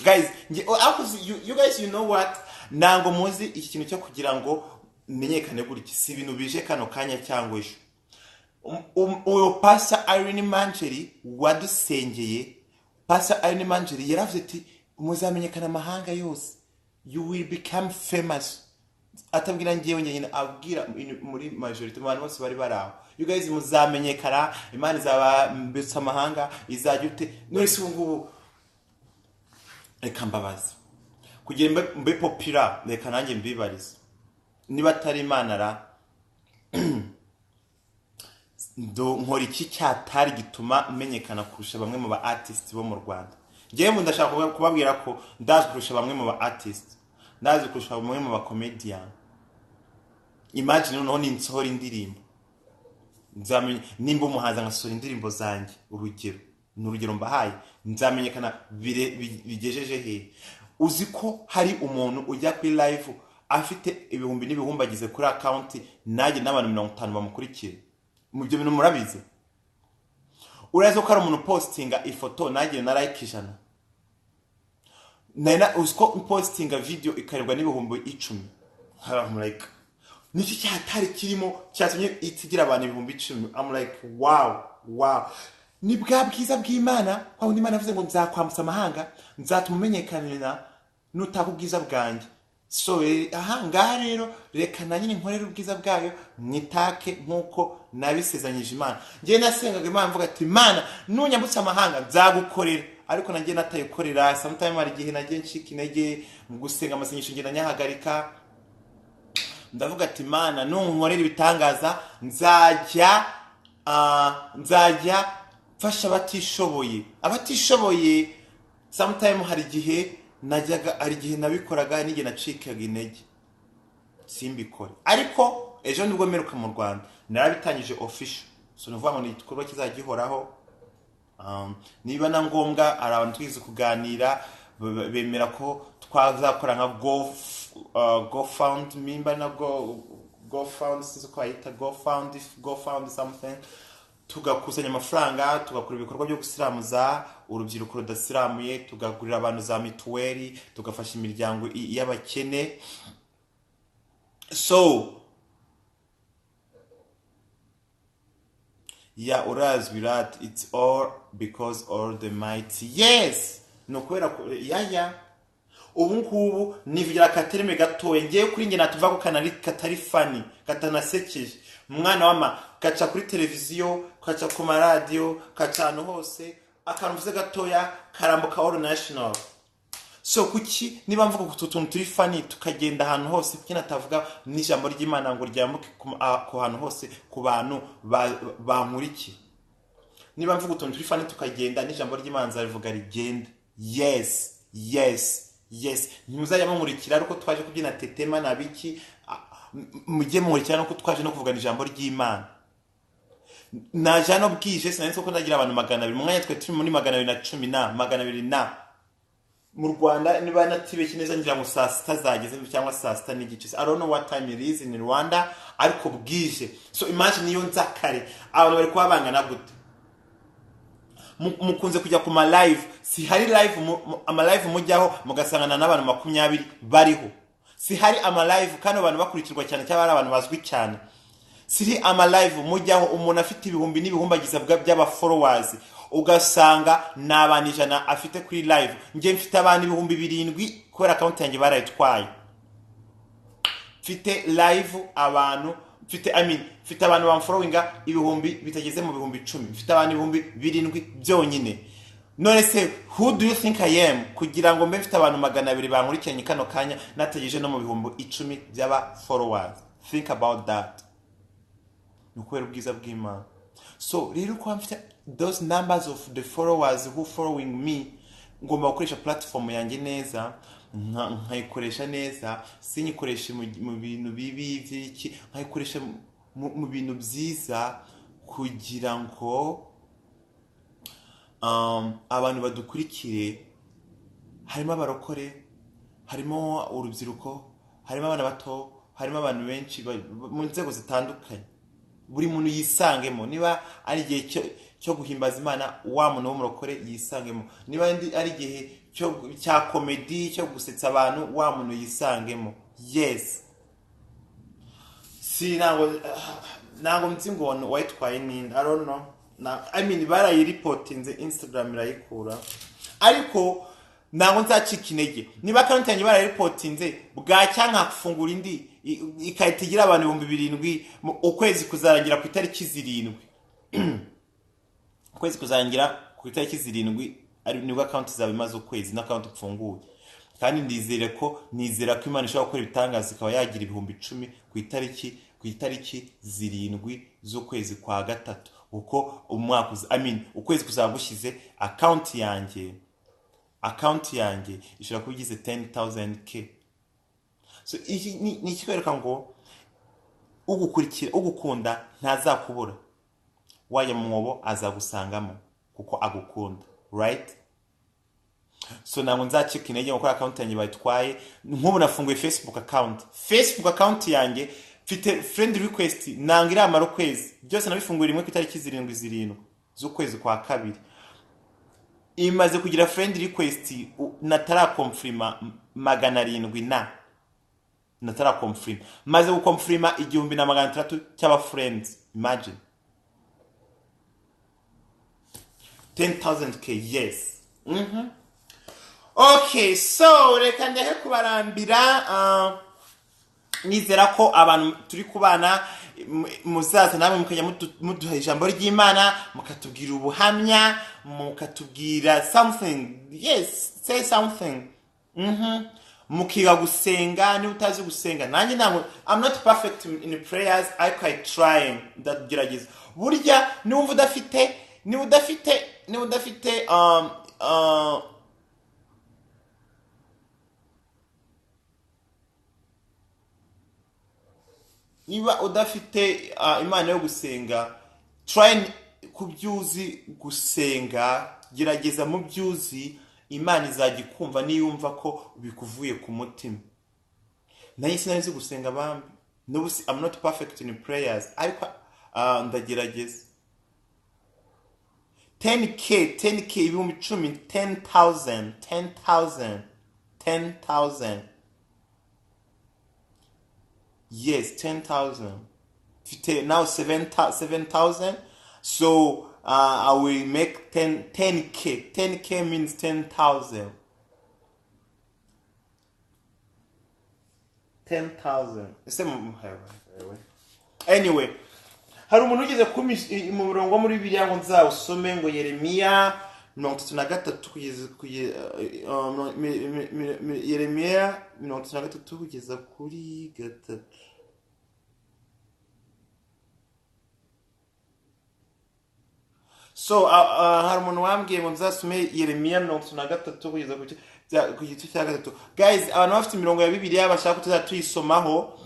Guys, you guys, you know what? Nango muzi iki kintu cyo kugira ngo menyekane gutya, si ibintu bije kano kanya cyangwa ejo. Uyo Pastor Irene Manjeri wadusengeye, Pastor Irene Manjeri yaravuze ati muzamenyekana amahanga yose, you will become famous. Atabwira ngiye nyine, abwira muri majority abantu bose bari baraho, you guys muzamenyekana, Imana izabambutsa amahanga, izajya ute. None se ubu reka mbabaze kugira mbe popular, reka nanjye mbibarize niba atari Imana ra nkora iki cyatari gituma menyekana kurusha bamwe mu ba artist bo mu Rwanda. Ngewe ndashaka kubabwira ko ndazi kurusha bamwe mu ba artist, ndazi kurusha bamwe mu ba comedian. Imagine noneho ninsohora indirimbo, nzamenye nimba umuhanzi nkasohora indirimbo zanjye, urugero ni urugero mbahaye, nzamenyekana bigejeje he. Uzi ko hari umuntu ujya kuri live afite ibihumbi n'ibihumbi agize kuri account, nanjye n'abantu 50 bamukurikira. Mu byo bintu murabizi. Urazi ko hari umuntu postinga ifoto nanjye na like 100. Nena uziko postinga video ikarebwa n'ibihumbi 10. I'm like, niki cyatari kirimo cyatumye itigira abantu ibihumbi 10. I'm like wow, wow. Ni bwa bwiza bw'Imana, kwa undi Imana avuze ngo nzakwambutsa amahanga, nzatuma umenyekanira nutaka ubwiza bwanjye. So aha ngaha rero reka na nyine nkorere ubwiza bwayo mwitake nkuko nabisezanyije Imana. Ngiye nasengaga Imana mvuga ati Imana nunyambutsa amahanga nzagukorera, ariko nanjye natayikorera. Sometimes hari igihe nagiye ncika intege mu gusenga amasengesho ngenda nyahagarika, ndavuga ati Imana nunkorera ibitangaza nzajya mfasha abatishoboye. Abatishoboye sometimes hari igihe najyaga, ari igihe nabikoraga nige nacikaga intege simbikore, ariko ejo nibwo meruka mu Rwanda narabitangije official. So nuvuga ngo ni igikorwa kizagihoraho. Niba na ngombwa hari abantu twize kuganira Bemera ko twazakora nka GoFund, nimba na GoFund, sinzi uko bayita, GoFund something, tugakusanya amafaranga, tugakora ibikorwa byo gusiramuza urubyiruko rudasiramuye, tugagurira abantu za mituweli, tugafasha imiryango y'abakene. So yeah, urazwi rat, it's all because all the mighty. Yes, ni ukubera ko yaya ubu ngubu nivugira akatereme gatoya. Ngewe kuri njye natuva ko kanari katari funny, katanasekeje. Umwana wama gaca kuri televiziyo, gaca ku maradiyo, gaca ahantu hose, akantu mvuze gatoya karambuka all national. So kuki niba mvuga utu tuntu turi funny tukagenda ahantu hose, kuki natavuga n'ijambo ry'Imana ngo ryambuke ku hantu hose ku bantu bankurikiye? Niba mvuga utuntu turi funny tukagenda, n'ijambo ry'Imana nzarivuga rigende. Yes, yes, yes. Ntimuzajya munkurikira ariko twaje kubyina tetema na biki, mujye munkurikira nuko twaje no kuvugana ijambo ry'Imana. Naje hano bwije, sinari nzi ko ndagira abantu 200. Mu mwanya twe turi muri 210 na 200 na mu Rwanda, niba natibeshye neza ngira ngo saa sita zageze cyangwa saa sita n'igice. I don't know what time it is in Rwanda, ariko bwije. So imagine iyo nza kare abantu bari kuba bangana gute? Mukunze kujya ku ma live, si hari live ama live mujyaho mugasangana n'abantu 20 bariho. Si hari ama live kandi abantu bakurikirwa cyane cyangwa ari abantu bazwi cyane. Si ama live mujyaho umuntu afite ibihumbi n'ibihumbagiza by'aba followers, ugasanga ni abantu 100 afite kuri live. Njye mfite abantu 7000 kubera account yanjye barayitwaye. Mfite live abantu, mfite, I mean, mfite abantu bamfollowinga ibihumbi bitageze mu 10,000. Mfite abantu 7,000 byonyine. None se who do you think I am kugira ngo mbe mfite abantu 200 bankurikiranye kano kanya nategereje no mu 10,000 by'aba followers? Think about that. Ni ukubera ubwiza bw'Imana. So rero kuba mfite those numbers of the followers who following me, ngomba gukoresha platform yanjye neza, nkayikoresha neza, sinyikoreshe mu bintu bibi by'iki, nkayikoresha mu bintu byiza kugira ngo abantu badukurikire. Harimo abarokore, harimo urubyiruko, harimo abana bato, harimo abantu benshi mu nzego zitandukanye. Buri muntu yisangemo. Niba ari igihe cyo guhimbaza Imana, wa muntu w'umurokore yisangemo. Niba ari igihe cya comedy, cyo gusetsa abantu, wa muntu yisangemo. Yes. Si ntabwo nzi ngo wayitwaye ninde, I don't know. I mean, barayiripotinze, Instagram irayikura, ariko ntabwo nzacika intege. Niba account yanjye barayiripotinze, bwacya nkafungura indi ikahita igira abantu 7,000. Ukwezi kuzarangira ku itariki 7. Ukwezi kuzarangira ku itariki 7 ari nibwo account zaba imaze ukwezi na account mfunguye. Kandi nizera ko Imana ishobora gukora ibitangaza ikaba yagira 10,000 ku itariki 7 z'ukwezi kwa 3. Uko umwaka I mean, ukwezi kuzaba gushize, account yanjye ishobora kuba igize 10,000K. So iki ni ikikwereka ngo ugukurikira, ugukunda ntazakubura. Wajya mu mwobo azagusangamo kuko agukunda, right? So ntabwo nzacika intege ngo account yanjye bayitwaye. Nk'ubu nafunguye Facebook account. Facebook account yanjye mfite friend request nanga iramara ukwezi. Byose nabifunguye rimwe ku itariki 7 z'ukwezi kwa 2. Imaze kugira friend request natarakonfirma 700 na natarakonfirma. Maze gukonfirma 1600 cy'aba friends. Imagine 10,000K. Yes. Okay, so reka ndeke kubarambira. Nizera ko abantu turi kubana muzaza namwe mukajya muduha ijambo ry'Imana, mukatubwira ubuhamya, mukatubwira something. Yes, say something. Mukiga gusenga, niba utazi gusenga. Nanjye ntabwo, I'm not perfect in prayers, I quite trying. Ndagerageza. Burya niba udafite niba udafite Imana yo gusenga, try kubyuzi gusenga, gerageza mu byuzi, Imana izajya ikumva niyumva ko bikuvuye ku mutima. Nanjye sinari nzi gusenga bambi, n'ubu I'm not perfect in prayers, ariko ndagerageza. 10K, 10K, 10,000, 10,000, 10,000, 10,000. Yes, 10,000. Now 7,000. So I will make 10K. 10K means 10,000. 10,000. Anyway, hari umuntu ugeze mu murongo muri Bibiliya ngo nzawusome, ngo Yeremiya 33 kugeza Yeremiya 33 kugeza kuri 3. So hari umuntu wambwiye ngo nzasome Yeremiya 33 kugeza ku gice cya 3. Guys, abantu bafite imirongo ya Bibiliya bashaka tuzayisomaho,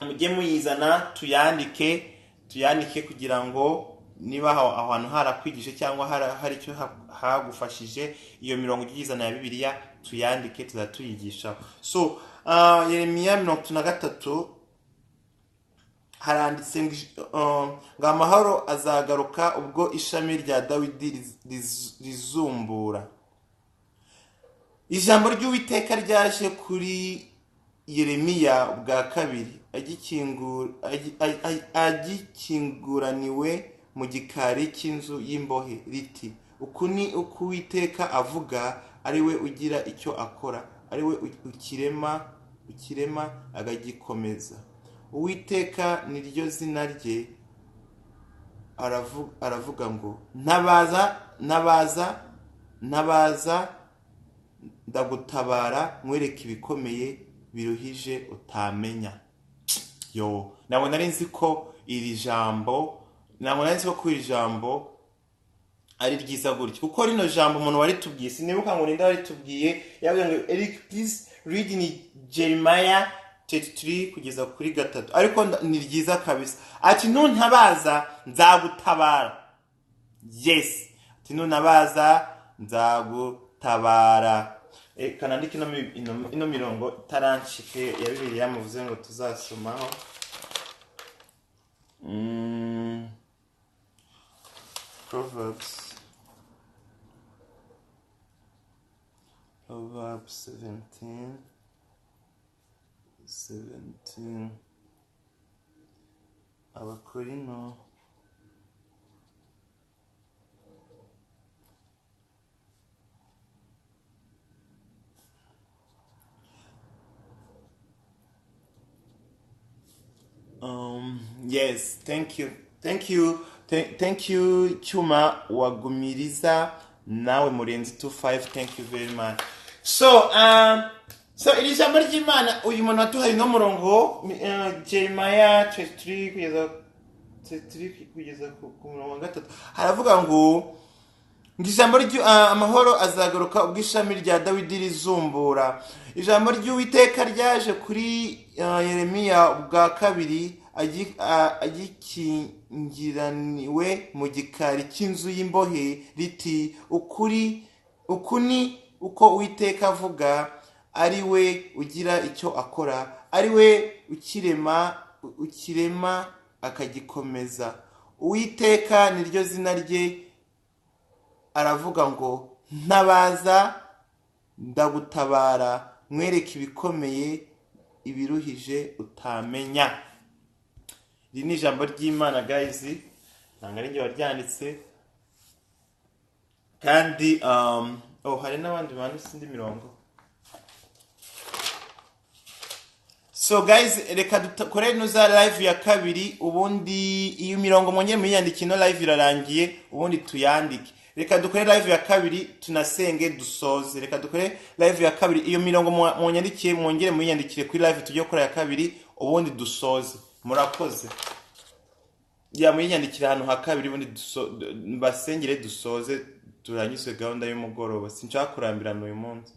mujye muyizana tuyandike kugira ngo niba ahantu harakwigishe cyangwa hari icyo hagufashije, iyo mirongo ugizana ya Bibiliya tuyandike, tuzatuyigisha. So Yeremiya 33 haranditse ngo amahoro azagaruka ubwo ishami rya Dawidi rizumbura. Ijambo ry'Uwiteka ryaje kuri Yeremiya bwa kabiri agikinguraniwe mu gikari cy'inzu y'imbohe riti: uku ni uko Uwiteka avuga, ari we ugira icyo akora, ari we ukirema akagikomeza. Uwiteka niryo zina rye. Aravuga ngo ntabaza, ntabaza, ntabaza, ndagutabara, nkwereke ibikomeye biruhije utamenya. Yo, ntabwo nari nzi ko iri jambo, ntabwo nari nzi ko iri jambo ari ryiza gutya, kuko rino jambo umuntu waritubwiye, sinibuka ngo ninde waritubwiye, yavuze ngo Eric please read in Jeremiah 33 kugeza kuri 3, ariko ni ryiza kabisa. Ati nuntabaza nzagutabara. Yes, ati nuntabaza nzagutabara. Kanandike ino mirongo itarancike ya Bibiliya muvuze ngo tuzasomaho. Proverbs 17, Abakorino yes, thank you. Thank you. Thank you Chuma Wagumiriza, nawe Murenzi 25, thank you very much. So iri jambo ry'Imana uyu muntu watuhaye no murongo Jeremiah 33 kugeza ku murongo wa 3, haravuga ngo ijambo amahoro azagaruka ubwo ishami rya Dawidi rizumbura. Ijambo ry'Uwiteka ryaje kuri Yeremiya bwa kabiri agikingiraniwe mu gikari cy'inzu y'imbohe riti: uku ni uko Uwiteka avuga, ari we ugira icyo akora, ari we ukirema akagikomeza. Uwiteka niryo zina rye. Aravuga ngo ntabaza ndagutabara, mwereke ibikomeye ibiruhije utamenya. Iri ni ijambo ry'Imana guys, ntabwo ari njye waryanditse. Kandi hari n'abandi banditse indi mirongo. So guys, reka dukore nuza live ya kabiri, ubundi iyo mirongo mwongere muyandike, ino live irarangiye, ubundi tuyandike. Reka dukore live ya kabiri tunasenge dusoze. Reka dukore live ya kabiri, iyo mirongo mwonyandikiye mwongere muyandikire kuri live tujye gukora ya kabiri, ubundi dusoze. Murakoze. Ya muyandikire ahantu ha kabiri, ubundi basengere dusoze, turangize gahunda y'umugoroba. Sinshaka kurambirana uyu munsi.